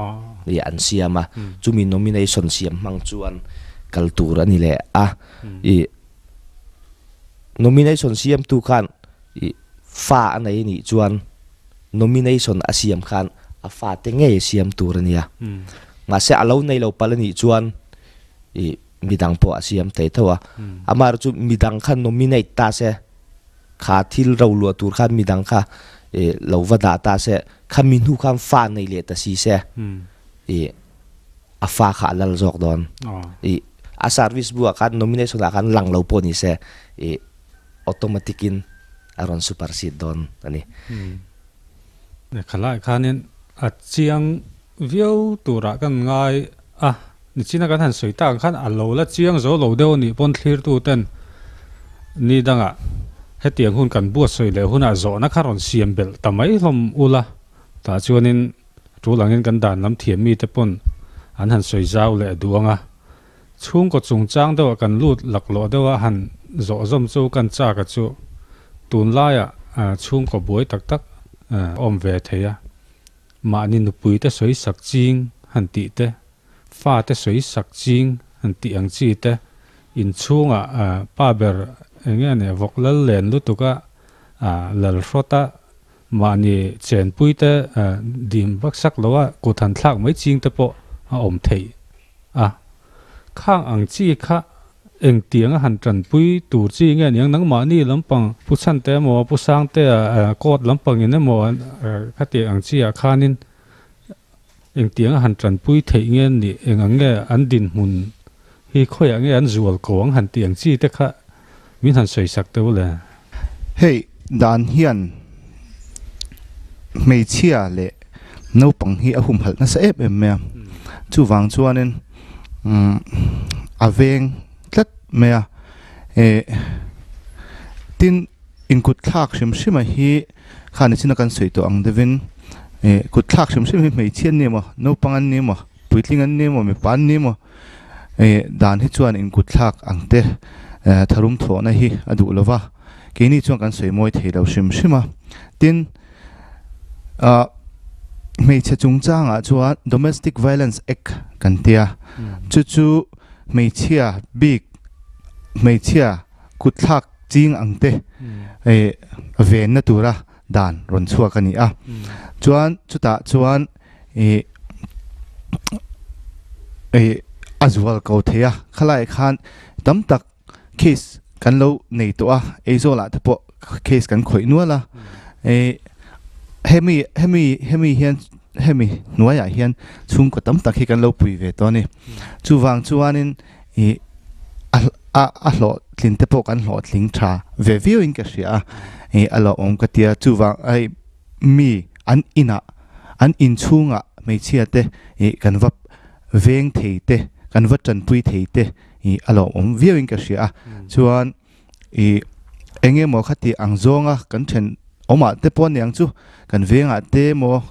ih an siam a chumi nomination siam hmang chuan kal tur a ni leh a ih nomination siam tu khan ih fa a nei anih chuan nomination a siam khan a fa te ngei a siam tur a nia mahse a lo nei lo palh anih chuan ih Midang pawh a siam thei tho a, amaherawh chu midang kha nominate ta se, kha thil ro luah tur khan midang kha lo va dah ta se, kha mi hnu khan fa nei leh ta si se, ih a fa kha a lal zawk dawn. Ih a service bu ah khan nomination ah khan lang lo pawh ni se, ih automatic in a rawn supersede dawn a ni. Khalai khanin a chiang Viau turah kan ngai a, nichina kan han sawi tak ang khan a lo la chiang zo lo deuh a nih pawn thlirtu ten ni dangah hetiang hun kan buatsawi leh hunah zawhna kha rawn siam belh ta mai hlawm ula, tah chuanin tul angin kan dan lam thiam mite pawn an han sawi zau leh duh ang a, chhungkaw chungchang deuhah kan lut laklawh deuh a han zawh zawm chu kan chak a chu tunlaiah chhungkaw buai tak tak awm ve thei a. Mahni nupui te sawi sak ching han tih te, fa te sawi sak ching han tih ang chi te, inchhungah pa ber eng nge nia vawk lal len lutuk a lal hrawt a, mahni chenpui te dim vak sak lo a kut han thlak mai ching te pawh a awm theih a. Khang ang chi kha engtianga han tanpui tur chi nge niang nangmahni lampang Pu Chhante emaw Pu Sangtea court lampangin emaw khati ang chi ah khanin engtianga han tanpui theih nge nih eng ang nge an dinhmun hi khawiah nge an zual ko ang han tih ang chi te kha min han sawi sak teuh le. Hei dan hian hmeichhia leh naupang hi a humhalh nasa em em mai a, chuvang chuanin a veng tlat mai a, eh tin inkut thlak hrim hrim a hi kha nichina kan sawi tawh ang deuhin eh kut thlak hrim hrim hi hmeichhia an ni emaw naupang an ni emaw puitling an ni emaw mipa an ni emaw eh dan hi chuan inkut thlak ang te eh tharum thawhna hi a duh lova keini chuan kan sawi mawi thei lo hrim hrim a tin ah hmeichhe chungchangah chuan domestic violence act kan tia chu chu hmeichhia bik hmeichhia kut thlak ching ang te eh venna tura dan rawn chhuak a ni a chuan chutah chuan ih ih a zual ko thei a khalai khan tam tak case kan lo nei tawh a Aizawl ah te pawh case kan khawih nual a ih hemi hemi hemi hian hemi hnuaiah hian chhungkaw tam tak hi kan lo pui ve tawh a ni chuvang chuanin ih a a a hlawhtlin te pawh kan hlawhtling tha ve viau in ka hria a ih a lawmawm ka tia chuvang hei mi an inah an inchhungah hmeichhia te ih kan va veng thei te kan va tanpui thei te ih a lawmawm viau in ka hria a chuan ih eng emaw khati ang zawnga kan then awmah te pawh aniang chu kan vengah te emaw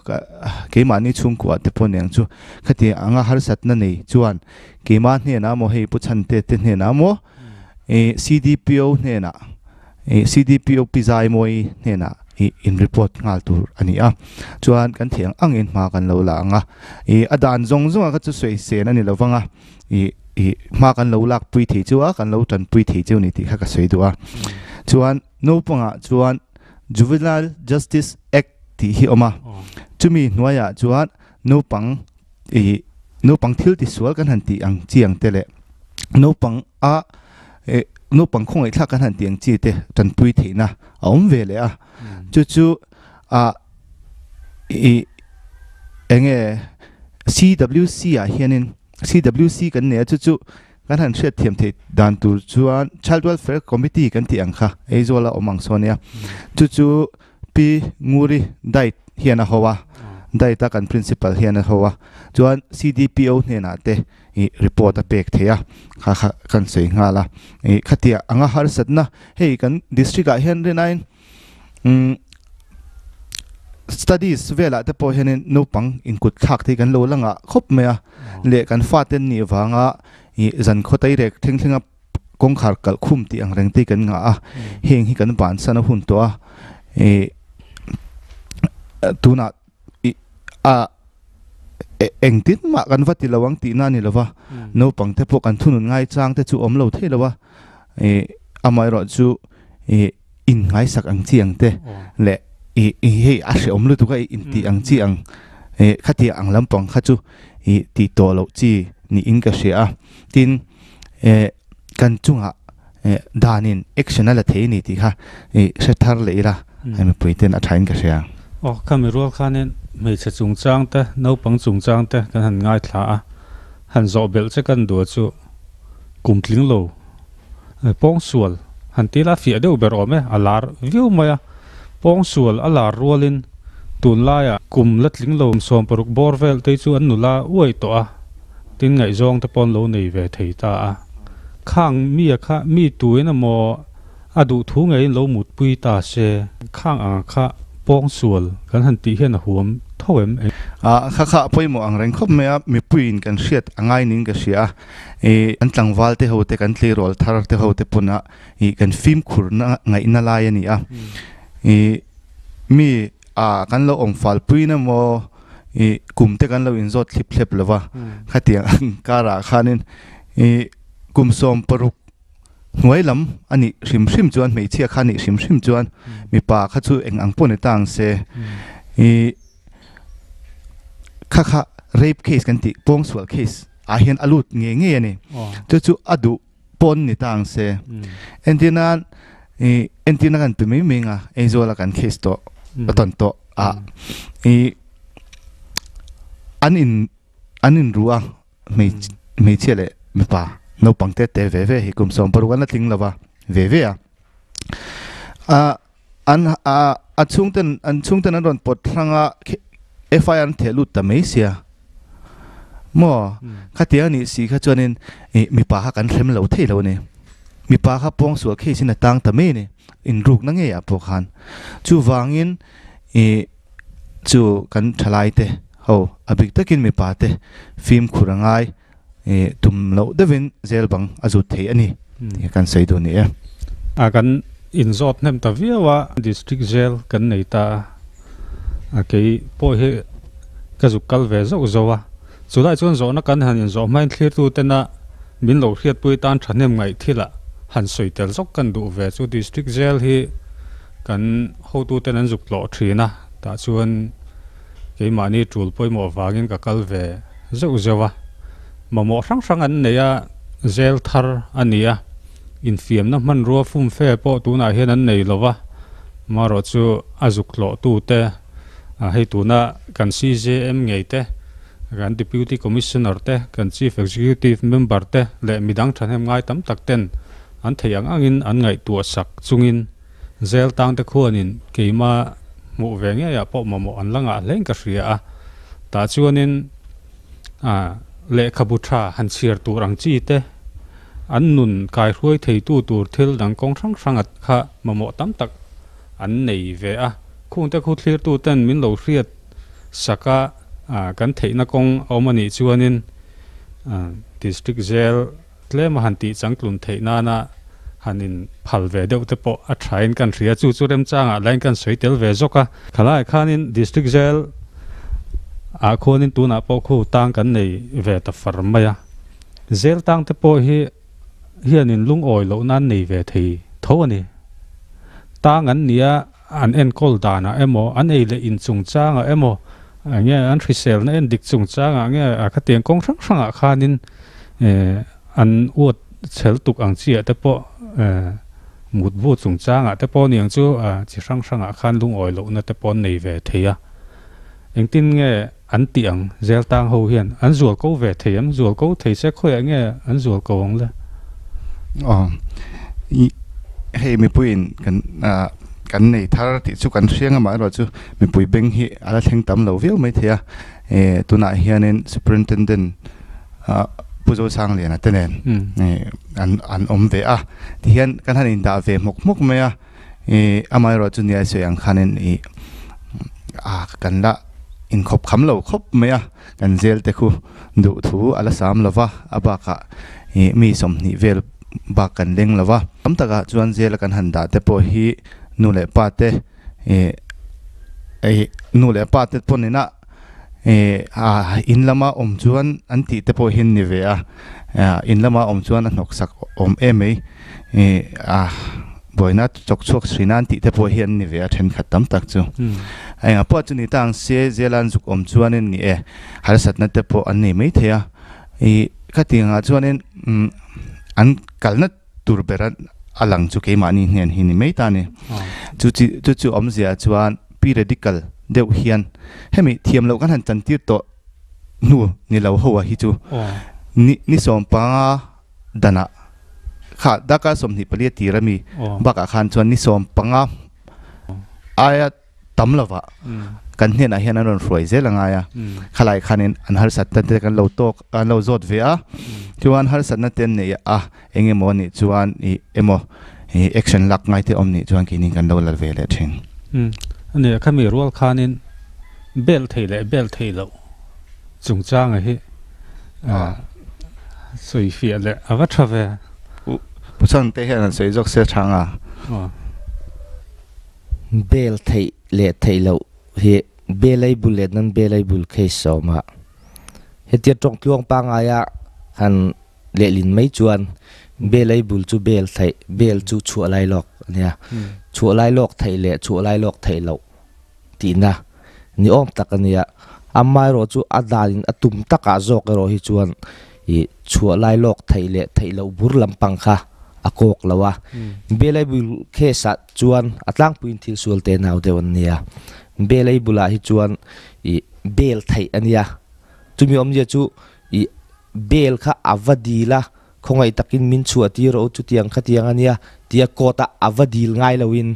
keimahni chhungkuah te pawh aniang chu khati anga harsatna nei chuan keimah hnenah emaw hei Pu Chhante te hnenah emaw ih C_D_P_O hnenah ih C_D_P_O Pi Zaimawi hnenah ih in report nghal tur a ni a chuan kan theih ang angin hma kan lo la ang a ih a dan zawng zawng a kha chu sawi sen a ni lo vang a. Ih ih hma kan lo lak pui thei chu a, kan lo tan pui thei chu ni tih kha ka sawi duh a. Chuan naupangah chuan Juvenile Justice Act tih hi awm a, chumi hnuaiah chuan naupang ih naupang thil tisual kan han tih ang chi ang te leh naupang a ih naupang khawngaihthlak kan han tih ang chi te tanpui theihna a awm ve leh a. Chu chu ah ih eng nge C_W_C ah hianin C_W_C kan nei a chu chu kan han hriat thiam theih dan tur chuan Child Welfare Committee kan tih ang kha Aizawl a awm ang saw nia chu chu Pi Nguri Dait hian a ho a Dait a kan Principal hian a ho a chuan C_D_P_O hnenah te ih report a pek theih a kha kha kan sawi nghal a ih khatiah anga harsatna hei kan district ah hian rinaiin umm studies velah te pawh hianin naupang inkut thlak te hi kan lo la ngah khawp mai a leh kan fate an nih vanga ih zan khaw tai rek thleng thlenga kawngkhar kalh khum tih ang reng te hi kan ngah a heng hi kan bansan a hun tawh a ih tunah ih a engtin mah kan va ti lo ang tihna a ni lo va naupang te pawh kan thunun ngai chang te chu awm lo thei lo a ih amaherawh chu ih inngaisak ang chi ang te leh ih ih hei a hrehawm lutuk a ih intih ang chi ang ih khatiang ang lampang kha chu ih tih tawh loh chi niin ka hria a tin eh kan chungah eh danin action a la thei a ni tih kha ih hre thar leh ila hei mipui ten a thain ka hria. Aw khami rual khanin hmeichhe chungchang te naupang chungchang te kan han ngaithla a han zawh belh che kan duh chu kum tling lo Pawngsual han ti ila a fiah deuh ber awm e, a lar viau mai a. Pawngsual a lar rualin tunlaiah kum la tling lo 16 bawr vel te chu an nula uai tawh a, tin ngaihzawng te pawh an lo nei ve thei ta a. Khang mi a kha mi tuin emaw a duh thu ngeiin lo mutpui ta se, khang anga kha pawngsual kan han tih hian a huam tho em? A kha kha a pawimawh ang reng khawp mai a, mipuiin kan hriat a ngai niin ka hria a. Ih kan tlangval te ho te kan tleirawl thar te ho te pawn a ih kan fimkhur na ngaihna lai a ni a ih mi ah kan lo awm fal pui na maw I kum te kan lo inzawt thlip thlep lo va, khatiang ang karah khanin i kum 16 hnuai lam a nih hrim hrim chuan hmeichhia kha a nih hrim hrim chuan mipa kha chu eng ang pawh ni ta ang se i kha kha rape case kan tih pawngsual case ah hian a lut ngei ngei a ni. Chu chu a duh pawn ni ta ang se. Entir nan i entirna kan pe mai mai ang a, Aizawl a kan case tawh a tawn tawh ah i an in an inru a hmeichhia leh mipa naupang te te ve ve hi kum 16 an la tling lo va ve ve a. A an a a chhungten an chhungten an rawn pawt hrang a FIR an theh lut ta mai sia maw khatiang anih si kha chuanin ih mipa kha kan hrem lo thei lo a ni mipa kha pawngsual case in a tang ta mai a ni inrukna ngeiah pawh khan chuvangin ih chu kan thalai te ho a bik takin mipa te fimkhur a ngai ih tum loh deuhin zel bang a zut thei a ni tih kan sawi duh a ni e. A kan inzawt hnem ta viau a, District Jail kan nei ta a, a kei pawh hi ka zuk kal ve zauh zauh a, chulai chuan zawhna kan han inzawh hmain thlirtu tena min lo hriatpui tan thahnem ngaih thilah han sawi tel zawk kan duh ve chu District Jail hi kan hotuten an zuk tlawh thin a, tah chuan keimahni tul pawimawh vangin ka kal ve zeuh zeuh a, mamawh hrang hrang an nei a, zel thar a ni a, infiamna hmanrua fumfe pawh tunah hian an nei lo va, marawh chu a zuk tlawhtute hei tuna kan CJM ngei te, kan Deputy Commissioner te, kan Chief Executive Member te leh midang thahnem ngai tam tak ten an theih ang angin an ngaihtuah sak chungin Zel tangte khuanin keima hmuh ve ngeiah pawh mamawh an la ngah hlein ka hria a, tah chuanin lehkhabu tha han chhiar tur ang chi te, an nun kaihruai theitu tur thil dang kawng hrang hranga kha mamawh tam tak an nei ve a. Khungte khu thlirtu ten min lo hriat sak a, kan theihna kawng a awm a nih chuanin District Jail Tlem a han tih changtlun theih nana han in phal ve deuh te pawh a thain kan hria. Chu chu remchangah lain kan sawi tel ve zawk a. Khalaiah khanin District Jail ah khuanin tunah pawh khu tang kan nei ve ta far mai a. Jail tang te pawh hi hianin lungawi loh nan nei ve thei tho a ni. Tang an nia an enkawl danah emaw, an ei leh in chungchangah emaw, enge an hriselna en dik chungchangah nge a khatiang kawng hrang hrangah khanin an uat chhel tuk ang chiah te pawh mutbu chungchangah te pawh aniang chu chi hrang hrangah khan lungawi lohna te pawh an nei ve thei a. Engtin nge an tih ang zel tang ho hian an zual ko ve thei em? Zual ko thei se khawiah nge an zual ko ang le? Aw, i hei mipuiin kan kan nei thar tih chu kan hriang amaherawh chu mipui beng hi a la thleng tam lo viau mai thei a, e tunah hianin Superintendent Pu Zosangliana te nen an an awm ve a, tihian kan han indah ve hmawk hmawk mai a. I amaherawh chu nia sawi ang khanin i a kan la inkhawp kham lo khawp mai a, kan zel te khu duh thu a la sam lo va, a bakah i mi 20 vel bak kan leng lo va. Tam takah chuan zela kan han dah te pawh hi nu leh pa te i i nu leh pa te pawh nena i a in lama awm chuan an tih te pawh hi an ni ve a, in lama awm chuan a hnawksak awm em mai. I a buaina chawk chhuak thin a an tih te pawh hi an ni ve a thenkhat tam tak chu. Engah pawh chu ni ta ang se zela an zuk awm chuanin ni e harsatna te pawh an nei mai thei a. I khatiangah chuanin an kalna tur ber a lang chu keimahni hnen hi ni mai ta a ni. Chu chi chu chu awmzia chuan pi radical deuh hian hemi thiam loh kan han chantir tawh hnu ni lo ho a hi chu ni ni 15 danah kha darkar 24 a tir ami bakah khan chuan ni 15 aia tam lovah kan hnenah hian an rawn hruai zel a ngai a, khalai khanin an harsatna te kan lo tawk an lo zawt ve a, chuan harsatna te an neih a eng emaw anih chuan ih emaw ih action lak ngai te awm nih chuan keini kan lo la ve leh thin. Ani a khami rual khanin bel thei leh bel thei loh chungchanga hi sawi fiah leh a va tha ve. Pu Chhangte hian an sawi zawk se thang a. Bel theih leh theih loh hi. Bailable leh non bailable case a awm a, hetia tawng tluang pangaia han lehlin mai chuan bailable chu bail theih, bail chu chhuah lai lawk a nia, chhuah lai lawk theih leh chhuah lai lawk theih loh tihna ni awm tak a nia. Amaherawh chu a danin a tum takah zawk erawh hi chuan ih chhuah lai lawk theih leh theih loh bur lampang kha a kawk lo a. Bailable case ah chuan a tlangpuiin thil sual te nau deuh an nia. Bailable ah hi chuan ih bail theih a nia. Chumi awmzia chu ih bail kha a va dil a, khawngaih takin min chhuah tir rawh u chutiang khatiang a nia tia court ah a va dil ngai loin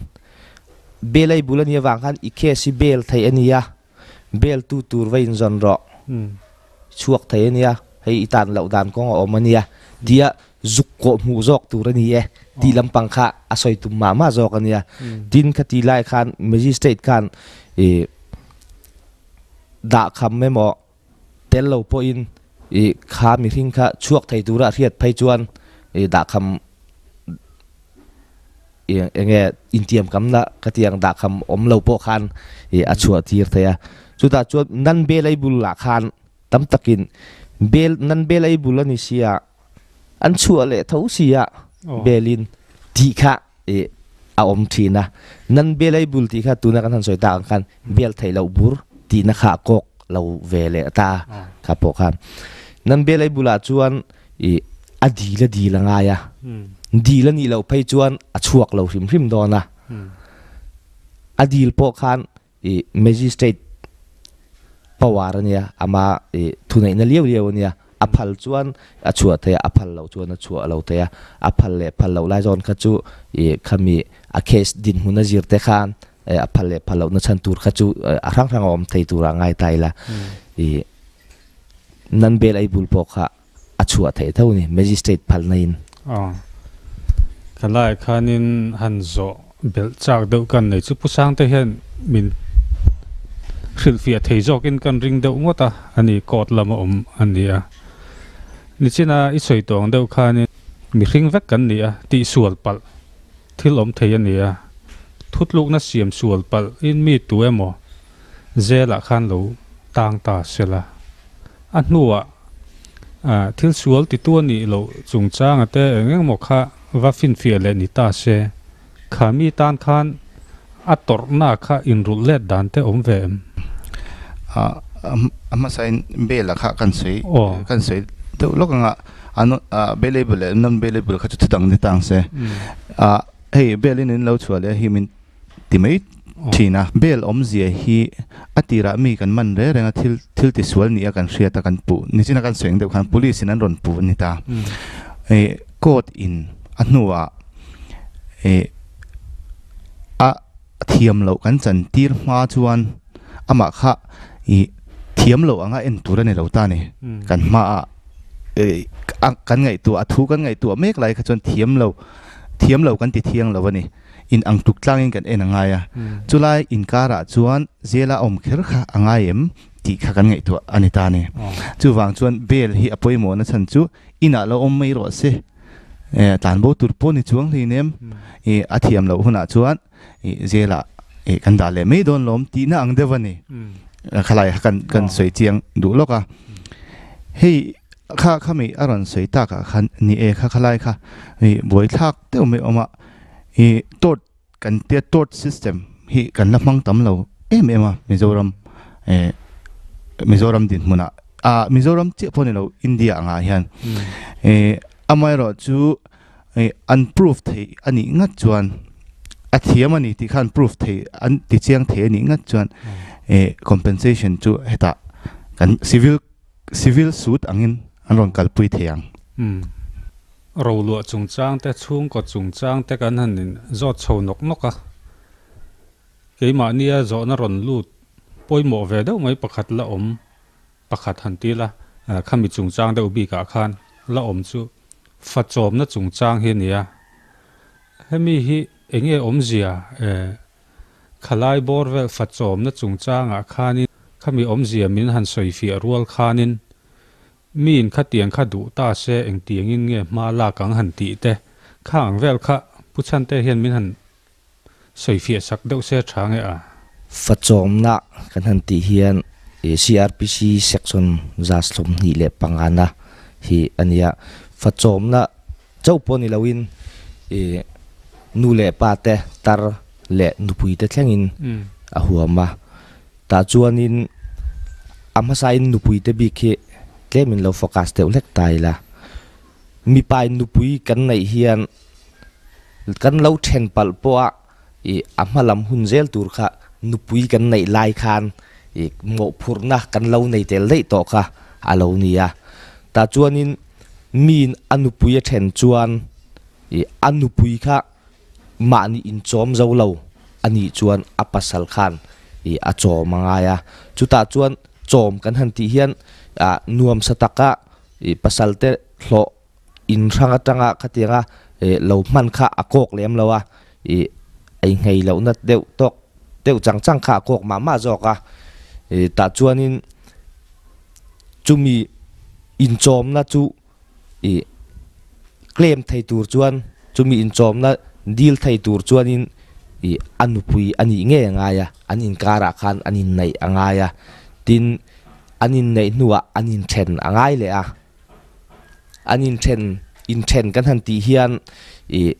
Bail ei bul a nih avang khan i case hi bail theih a nia, bail tu tur va inzawn rawh, chhuak thei a nia, hei i tan loh dan kawng a awm a nia tia zuk kawh hmuh zawk tur a ni e tih lampang kha a sawi tum mah mah zawk a nia. Tin, khati lai khan Magistrate khan i dahkham emaw tel lo pawhin i kha mihring kha chhuak thei tura a hriat phei chuan i dahkham i enge intiam kamna ka tiang dahkham awm lo pawh khan i a chhuah tir thei a. Chutah chuan nan bel ei bul lah khan tam takin bel nan bel ei bul a ni sia an chhuah leh tho sia belin tih kha i a awm thin a. Nan bel ei bul tih kha tuna kan han sawi tak ang khan bel theih loh bur tihna kha a kawk lo ve leh ta kha pawh khan. Nan bel ei bulah chuan i a dil a dil a ngai a, dil a nih loh phei chuan a chhuak lo hrim hrim dawn a. A dil pawh khan i magistrate power a nia, ama i thuneihna liau liau a nia, a phal chuan a chhuah thei a, a phal loh chuan a chhuah lo thei a, a phal leh phal loh lai zawn kha chu i khami a case dinhmun a zir te khan a phal leh phal lohna chhan tur kha chu a hrang hrang a awm thei turah ngai ta ila i nan bel ei bul pawh kha a chhuah theih tho ni magistrate phalna in. Aw. Ka lai khanin han zawh belh chak deuh kan nei chu Pu Sangte hian min hrilhfiah thei zawkin kan ring deuh ngawt a, ani court lama awm a ni a. Nichina i sawi tawng deuh khanin mihring vek kan ni a, tihsual palh thil awm thei a ni a, thutlukna siam sual palh in mi tu emaw zelah khan lo tang ta sela. A hnuah thil sual titu a nih loh chungchanga te eng eng maw kha va finfiah leh ni ta se, kha mi tan khan a tawrhna kha inrulh let dan te awm ve em? A hmasain bail-a kha kan sawi kan sawi deuh lawk anga a bailable leh non bailable kha chu thudang ni ta ang se. Hei bail-in in lo chhuah leh hi min ti mai thin a. Bail awmzia hi a tirah mi kan man reng reng a, thil thil tisual nia kan hriat a kan puh nichina kan sawi ang deuh khan police in an rawn puh a ni ta. Ih court in a hnuah ih a thiam loh kan chan tir hma chuan amah kha ih thiam loh anga en tur a ni lo ta a ni. Kan hmaah ih kan ngaihtuah a thu kan ngaihtuah mek lai kha chuan thiam lo thiam lo kan ti thiang lo a ni. In ang tuk tlangin kan en a ngai a, chulai inkarah chuan zela awm kher kha a ngai em tih kha kan ngaihtuah a ni ta a ni. Chuvang chuan bail hi a pawimawhna chhan chu inah lo awm mai rawh se, tlanbo tur pawh ni chuang hlei nem, a thiam loh hunah chuan zela kan dah leh mai dawn lawm tihna ang deuh a ni. Khalai kha kan sawi chiang duh lawk a. Hei kha khami a rawn sawi takah khan ni e kha khalai kha buaithlak deuh mai awm a. I tort kan tia tort system hi kan la hmang tam lo em em a Mizoram eh Mizoram dinhmunah ah Mizoram chiah pawh ni lo India angah hian eh amaherawh chu eh an proof theih a nih ngat chuan a thiam a ni tih khan proof theih an ti chiang thei a nih ngat chuan eh compensation chu hetah kan civil civil suit angin an rawn kalpui thei ang. Roluah chungchang te, chhungkaw chungchang te kan han in zawt chho nawk nawk a. Keimahnia zawhna rawn lut pawimawh ve deuh mai pakhat la awm pakhat han ti la, khami chungchang deuh bikah khan la awm chu fachawmna chungchang hi a ni a. Hemi hi enge awmzia khalai bawr vel fachawmna chungchangah khanin khami awmzia min han sawifiah rual khanin Miin khatiang kha duh ta se engtiangin nge hma lak ang han tih te, kha ang vel kha Pu Chhante hian min han sawifiah sak deuh se tha nge a? Fachawmna kan han tih hian CRPC section 125 na hi a nia. Fachawmna chauh pawh ni loin nu leh pa te, tar leh nupui te thlengin a huam a. Tah chuanin a hmasain nupui te bik hi tlemin lo focus deuh hlek ta ila. Mipain nupui kan neih hian kan lo then palh pawha i a hma lam hun zel tur kha nupui kan neih lai khan i mawhphurhna kan lo nei tel daih tawh kha a lo ni a. Tah chuanin miin a nupui a then chuan i a nupui kha mahni inchawm zo lo a nih chuan a pasal khan i a chawm a ngai a. Chutah chuan chawm kan han tih hian ah nuamsa taka i pasal te hlawh in hrang atanga khatianga lo hman kha a kawk lem lo a, ih ei nghei lohna deuh tawk deuh chang chang kha a kawk mah mah zawk a, ih tah chuanin chumi inchawmna chu ih claim thei tur chuan chumi inchawmna dil thei tur chuanin ih a nupui a nih ngei a ngai a, an inkarah khan an inneih a ngai a, tin an inneih hnuah an inthen a ngai leh a. An inthen inthen kan han tih hian ih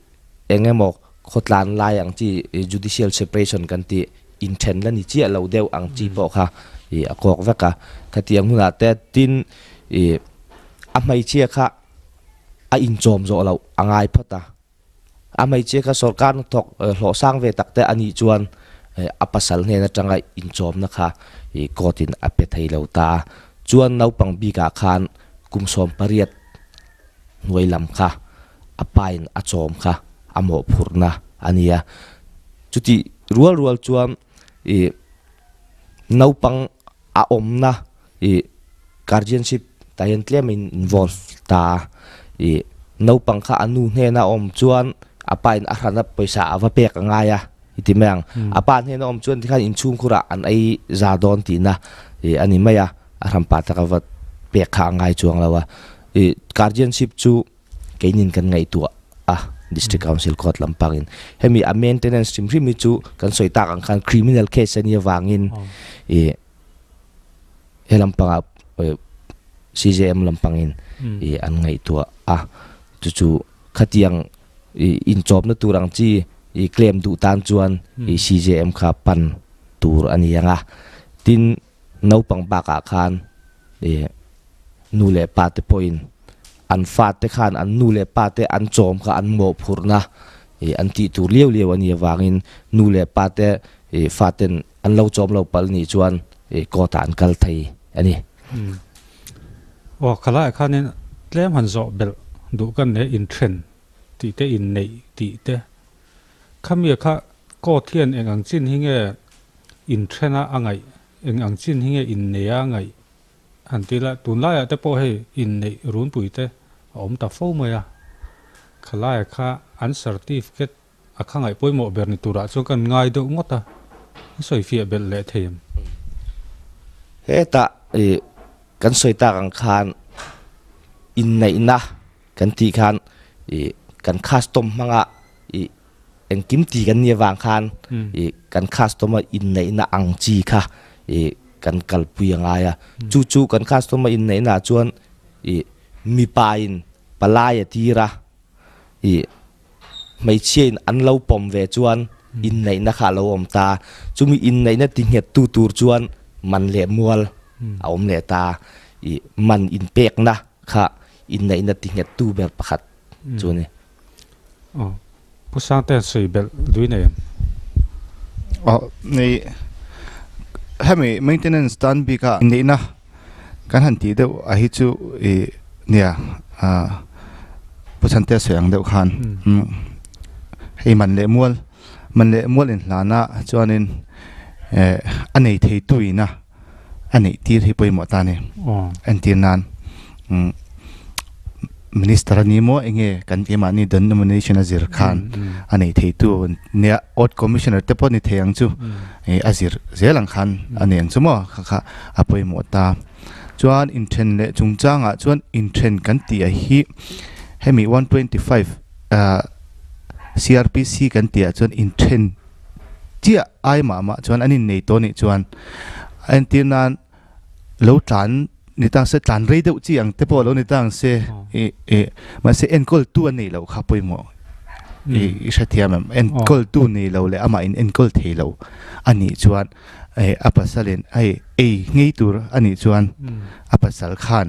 eng emaw khawtlan lai ang chi judicial separation kan tih inthen la ni chiah lo deuh ang chi pawh kha ih a kawk vek a. Khatiang hunah te tin ih a hmeichhia kha a inchawm zawh loh a ngai phawt a. A hmeichhia kha sorkar hnathawk hlawh sang ve tak te a nih chuan a pasal hnen atanga inchawmna kha court in a pe thei lo ta a. Chuan naupang bikah khan kum 18 hnuai lam kha a pa in a chawm kha a mawhphurhna a ni a. Chutih rual rual chuan naupang a awmna I guardianship tah hian tlem in involve ta a, i naupang kha a nu hnena awm chuan a pa in a hrana pawisa a va pek a ngai a i ti mai ang. A pa hnena awm chuan tikhan inchhungkhurah an ei za dawn tihna i a ni mai a, a hranpa taka va pek kha a ngai chuang lo a. I guardianship chu keinin kan ngaihtuah a District Council Court lampangin hemi a maintenance hrim hrim hi chu kan sawi tak ang khan criminal case a nih avangin i He lampangah CJM lampangin an ngaihtuah a, chu chu khatiang inchawpna tur ang chi claim duh tan chuan CJM kha pan tur a ni ang a. Tin, naupang bakah khan nu leh pa te pawhin an fate khan an nu leh pa te an chawm kha an mawhphurhna an tih tur liau liau a nih avangin nu leh pa te faten An lo chawm lo palh nih chuan court ah an kal thei a ni. Aw khalaiah khanin tlem han zawh belh duh kan nei inthen tih te inneih tih te khami kha court hian eng ang chin hi nge inthena a ngaih eng ang chin hi nge inneia a ngaih han ti ila tunlaiah te pawh hei inneih runpui te a awm ta fo mai a khalaiah kha an certificate A khangaih pawimawh ber ni turah chuan kan ngai deuh ngawt a, a sawi fiah belh leh thei em? Hetah i kan sawi tak ang khan inneihna kan tih khan i kan custom hmanga i engkim ti kan nih avang khan i kan custom a inneihna ang chi kha i kan kalpui a ngai a. Chu chu kan custom a inneihna ah chuan i mipa in palai a tir a i Hmeichhia in an lo pawm ve chuan inneihna kha a lo awm ta. Chumi inneihna ti nghet tu tur chuan man leh mual a awm leh ta. I man inpekna kha inneihna ti nghet tu ber pakhat chu a ni. Aw, Pu Sangte sawi belh dui nei em? Aw, nei hemi maintenance tan bika inneihna Kan han tih deuh a hi chu i nia Pu Chhantea sawi ang deuh khan hei man leh mual man leh mual inhlana chuanin a nei thei tuina a neih tir hi pawimawh ta a ni. Entir nan Minister a ni maw enge kan keimahni denomination a zir khan a nei thei tu nia Oath Commissioner te pawh ni thei ang chu a zir zel ang khan a nei ang chu maw kha kha a pawimawh ta. Chuan inthen leh chungchangah chuan inthen kan tih ah hi hemi 125 CRPC kan tih ah chuan inthen. chiah ai mah mah chuan an innei tawh anih chuan entir nan lo tlan ni tang se tlan rei deuh chi ang te pawh lo ni tang se ih ih mahse enkawl tu a neih loh kha pawimawh ih i hrethiam em enkawl tu nei lo leh amah in enkawl thei lo anih chuan eh a pasal in hei ei ngei tur anih chuan a pasal khan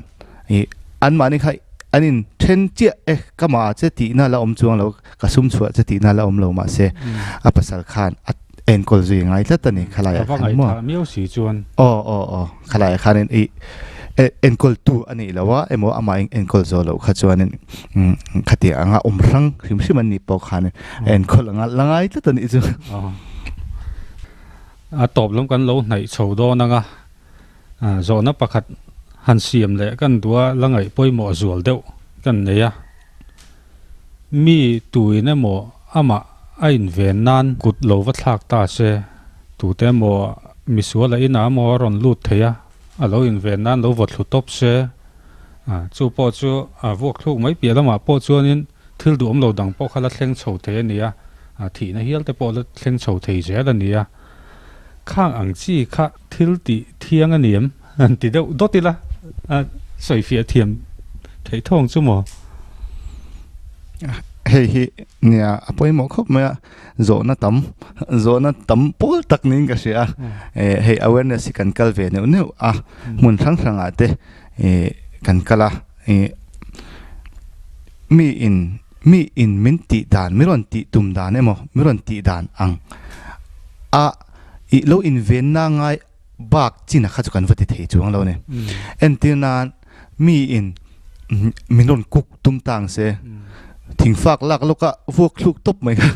ih anmahni kha an in then chiah e ka mah che tihna la awm chuang lo ka sum chhuah che tihna la awm lo mahse a pasal khan a enkawl zui ngai tlat a ni khalai ah khan maw miau si chuan aw aw aw khalai ah khanin ih enkawl tu a nih loh a emaw amah in enkawl zawh loh kha chuanin khatiang anga awm hrang hrim hrim an nih pawh khanin enkawl anga la ngai tlat a nih chu. A tawp lam kan lo hnaih chho dawn anga zawhna pakhat han siam leh kan duh a la ngaih pawimawh zual deuh kan nei a. Mi tuin emaw amah a inven nan kut lo va thlak ta se, tute emaw misual a inah emaw a rawn lut thei a, a lo inven nan lo vaw thlu tawp se, chu pawh chu a vuak thluk mai piah lamah pawh chuanin thil duhawm lo dang pawh kha la thleng chho thei a ni a, thihna hial te pawh la thleng chho thei zel a ni a. Khang ang chi kha thil tih thiang a ni em? Han ti deuh dawt ila, a sawifiah thiam theih thawng chu maw? Hei hi nia a pawimawh khawp mai a, zawhna tam, zawhna tam pawl tak niin ka hria a. Hei awareness hi kan kal ve neuh neuh a, hmun hrang hrangah te kan kal a, mi in mi in min tih dan, mi rawn tih tum dan emaw, mi rawn tih dan ang a ih lo invenna ngai bak chin a kha chu kan va ti thei chuang lo a ni. Entir nan mi in min rawn cook tum ta ang se, thingfak lak lawka vuak thluk tawp mai kha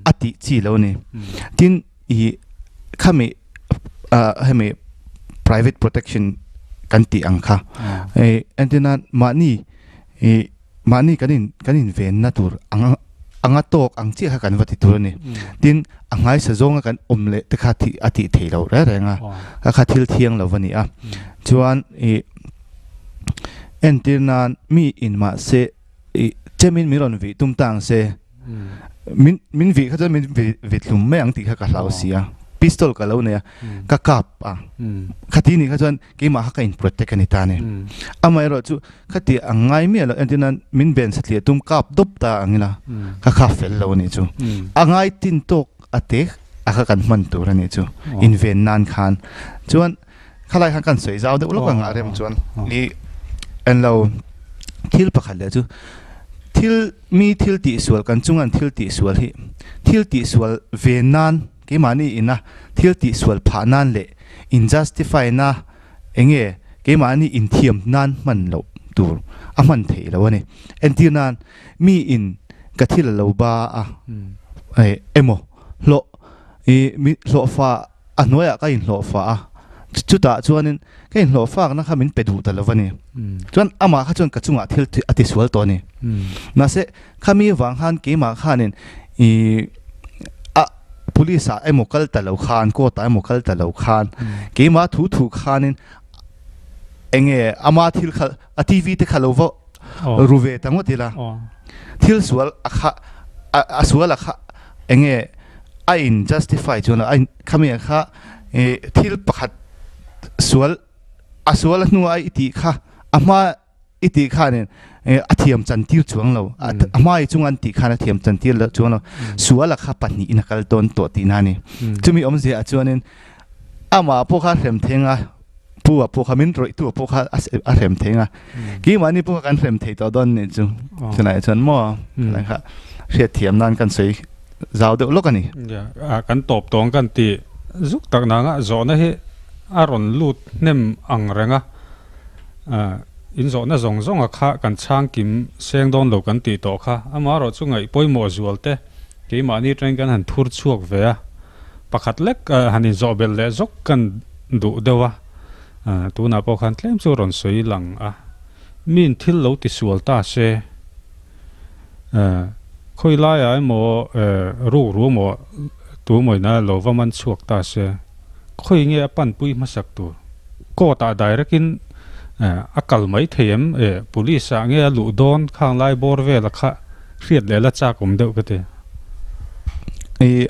a tih chi lo a ni. Tin ih khami hemi private protection kan tih ang kha entir nan mahni ih Mahni kan in kan invenna tur ang anga tawk ang chiah kha kan va ti tur a ni. Tin, a nghaisa zawnga kan awm leh te kha thih a tih theih loh reng reng a, kha kha thil thiang lo va ni a. Chuan ih entir nan mi in mahse ih chemin min rawn vih tum ta ang se, min min vih kha chuan min vih vih tlum mai ang tih kha ka hlau si a, pistol ka lo nei a, ka kap a, khati nih kha chuan keimah kha ka in protect a ni ta a ni. Amaherawhchu chu Khati ang ngai miah lo entir nan min ben satliah tum kap dawp ta ang ila ka kha fel lo anih chu. A ngai tin tawk a te a kha kan hman tur anih chu inven nan khan. Chuan khalai khan kan sawi zau deuh lawk ang a rem chuan i en lo thil pakhat leh chu thil mi thil tihsual kan chunga an thil tihsual hi thil tihsual ve nan keimahni ina thil tihsual phah nan leh in justify na Enge keimahni inthiam nan hman loh tur a hman theih lo a ni. Entir nan mi in ka thil a lo ba a emaw hlawh i mi hlawhfa a hnuaiah ka inhlawhfa a, chutah chuanin ka inhlawhfakna kha min pe duh ta lo a ni. Chuan amah kha chuan ka chungah thil a tisual tawh a ni. Mahse Khami vang khan keimah khanin i a police ah emaw kal ta lo khan court ah emaw kal ta lo khan keimah thu thu khanin enge ama thil kha a TV te kha lo va ru ve ta ngawt ila thil sual a kha a sual a kha enge a in justify chuan a khami kha thil pakhat sual a sual a hnua i tih kha a hma i tih khanin a thiam chan tir chuang lo a hmai chung an tih khan a thiam chan tir lo chuang lo sual a kha pahnih in a kal tawn tawh tihna a ni chumi awmzia ah chuanin amah pawh kha hrem theng a pu ah pawh kha min rawih tu ah pawh kha a hrem theng a keimahni pawh kha kan hrem thei tawh dawn nih chu chulai ah chuan maw chulai kha hriatthiam nan kan sawi zau deuh lawk a ni. Kan tawp tawng kan tih zuk tak nanga zawhna hi a rawn lut hnem ang reng a. In zawhna zawng zawnga kha kan chhang kim seng dawn lo kan tih tawh kha, amaherawh chu ngaih pawimawh zual te keimahni atangin kan han thur chhuak ve a, pakhat lek han inzawh belh leh zawk kan duh deuh a, tunah pawh khan tlem chu rawn sawi lang a, miin thil lo tisual ta se, khawi laiah emaw ruk ru emaw tu mawina lo va man chhuak ta se. Khawi nge a panpui hmasak tur? Court ah direct in a kal mai thei em? Police ah nge a luh dawn khang lai bawr vel a kha hriat leh la chak awm deuh ka ti. I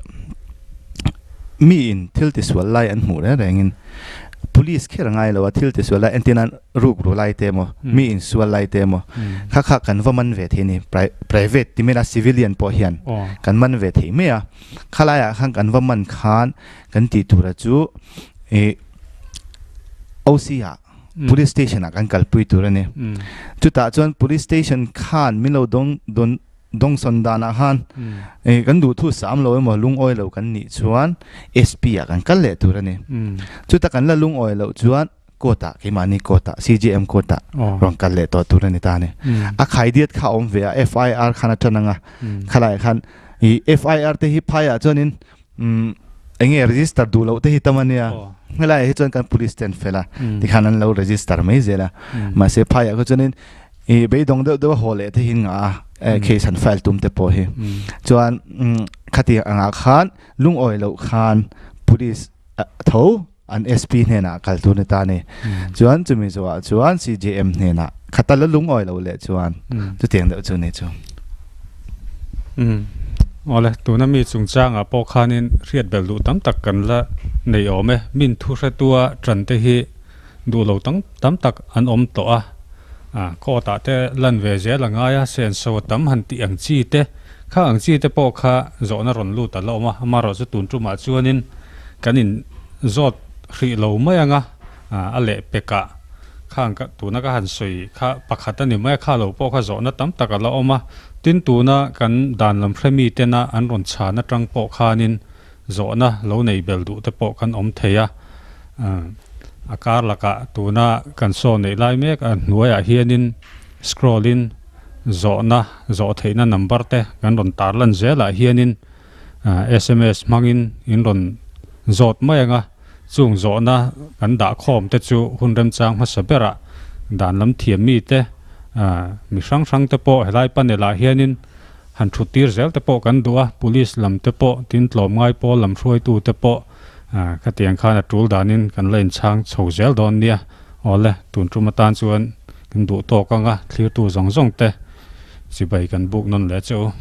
Mi in thil tisual lai an hmuh reng rengin police kher a ngai lo a, thil tisual lai entir nan ruk ru lai te emaw, mi in sual lai te emaw kha kha kan va man ve thei a ni. Private ti mai la civilian pawh hian kan man ve thei mai a, khalaiah khan kan va man khan kan tih tura chu ih OC ah police station ah kan kalpui tur a ni. Chutah chuan police station khan min lo dawng dawn Dawngsawn danah khan kan duhthu sam lo emaw lungawi lo kan nih chuan SP ah kan kal leh tur a ni. Chuta kan la lungawi loh chuan court ah keimahni court ah CJM court ah rawn kal leh tawh tur a ni ta a ni. A khaidiat kha a awm ve a FIR khan a tan ang a, khalaiah khan ih FIR te hi phaiah chuanin eng nge register duh loh te hi tam a nia. Helaiah hi chuan kan police te an fel a, tikhan an lo register mai zel a. Mahse phaiah kha chuanin i beidawng deuh deuh a haw leh te hi ngah a, case han file tum te pawh hi. Chuan khati angah khan lungawi loh khan police tho an SP hnenah kal tur ni ta a ni. Chuan chumi zawhah chuan CJM hnenah khata la lungawi lo leh chuan chutiang deuh chu ni chu. Awle, tuna mi chungchangah pawh khanin hriat belh duh tam tak kan la nei awm e. Min thu hretua tan te hi duh lo tam tak an awm tawh a, court ah te lan ve zel a ngai a, senso a tam han tih ang chi te, kha ang chi te pawh kha zawhna rawn lut a la awm a, amaherawh chu tun tumah chuanin kan in zawt hrih lo mai ang a, a lehpek ah khang ka tuna ka han sawi kha pakhat a ni mai a, kha lo pawh kha zawhna tam tak a la awm a, tin tuna kan dan lam hre mi tena an rawn chhan atang pawh khanin zawhna lo nei bel duh te pawh kan awm thei a, a kar lakah tuna kan saw neih lai mek a hnuaiah hianin scroll in zawhna zawh theihna number te kan rawn tar lan zelah hianin sms hmangin in rawn zawt mai ang a, chung zawhna kan dah khawm te chu hun remchang hmasa berah dan lam thiam mi te mi hrang hrang te pawh helai panel ah hianin Han thut tir zel te pawh kan duh a, police lam te pawh, tin tlawmngai pawl lam hruaitu te pawh khatiang khan a tul danin kan la inchhang chho zel dawn nia. Awle, tun tum atan chuan kan duh tawk anga thlirtu zawng zawng te chibai kan buk nawn leh che u.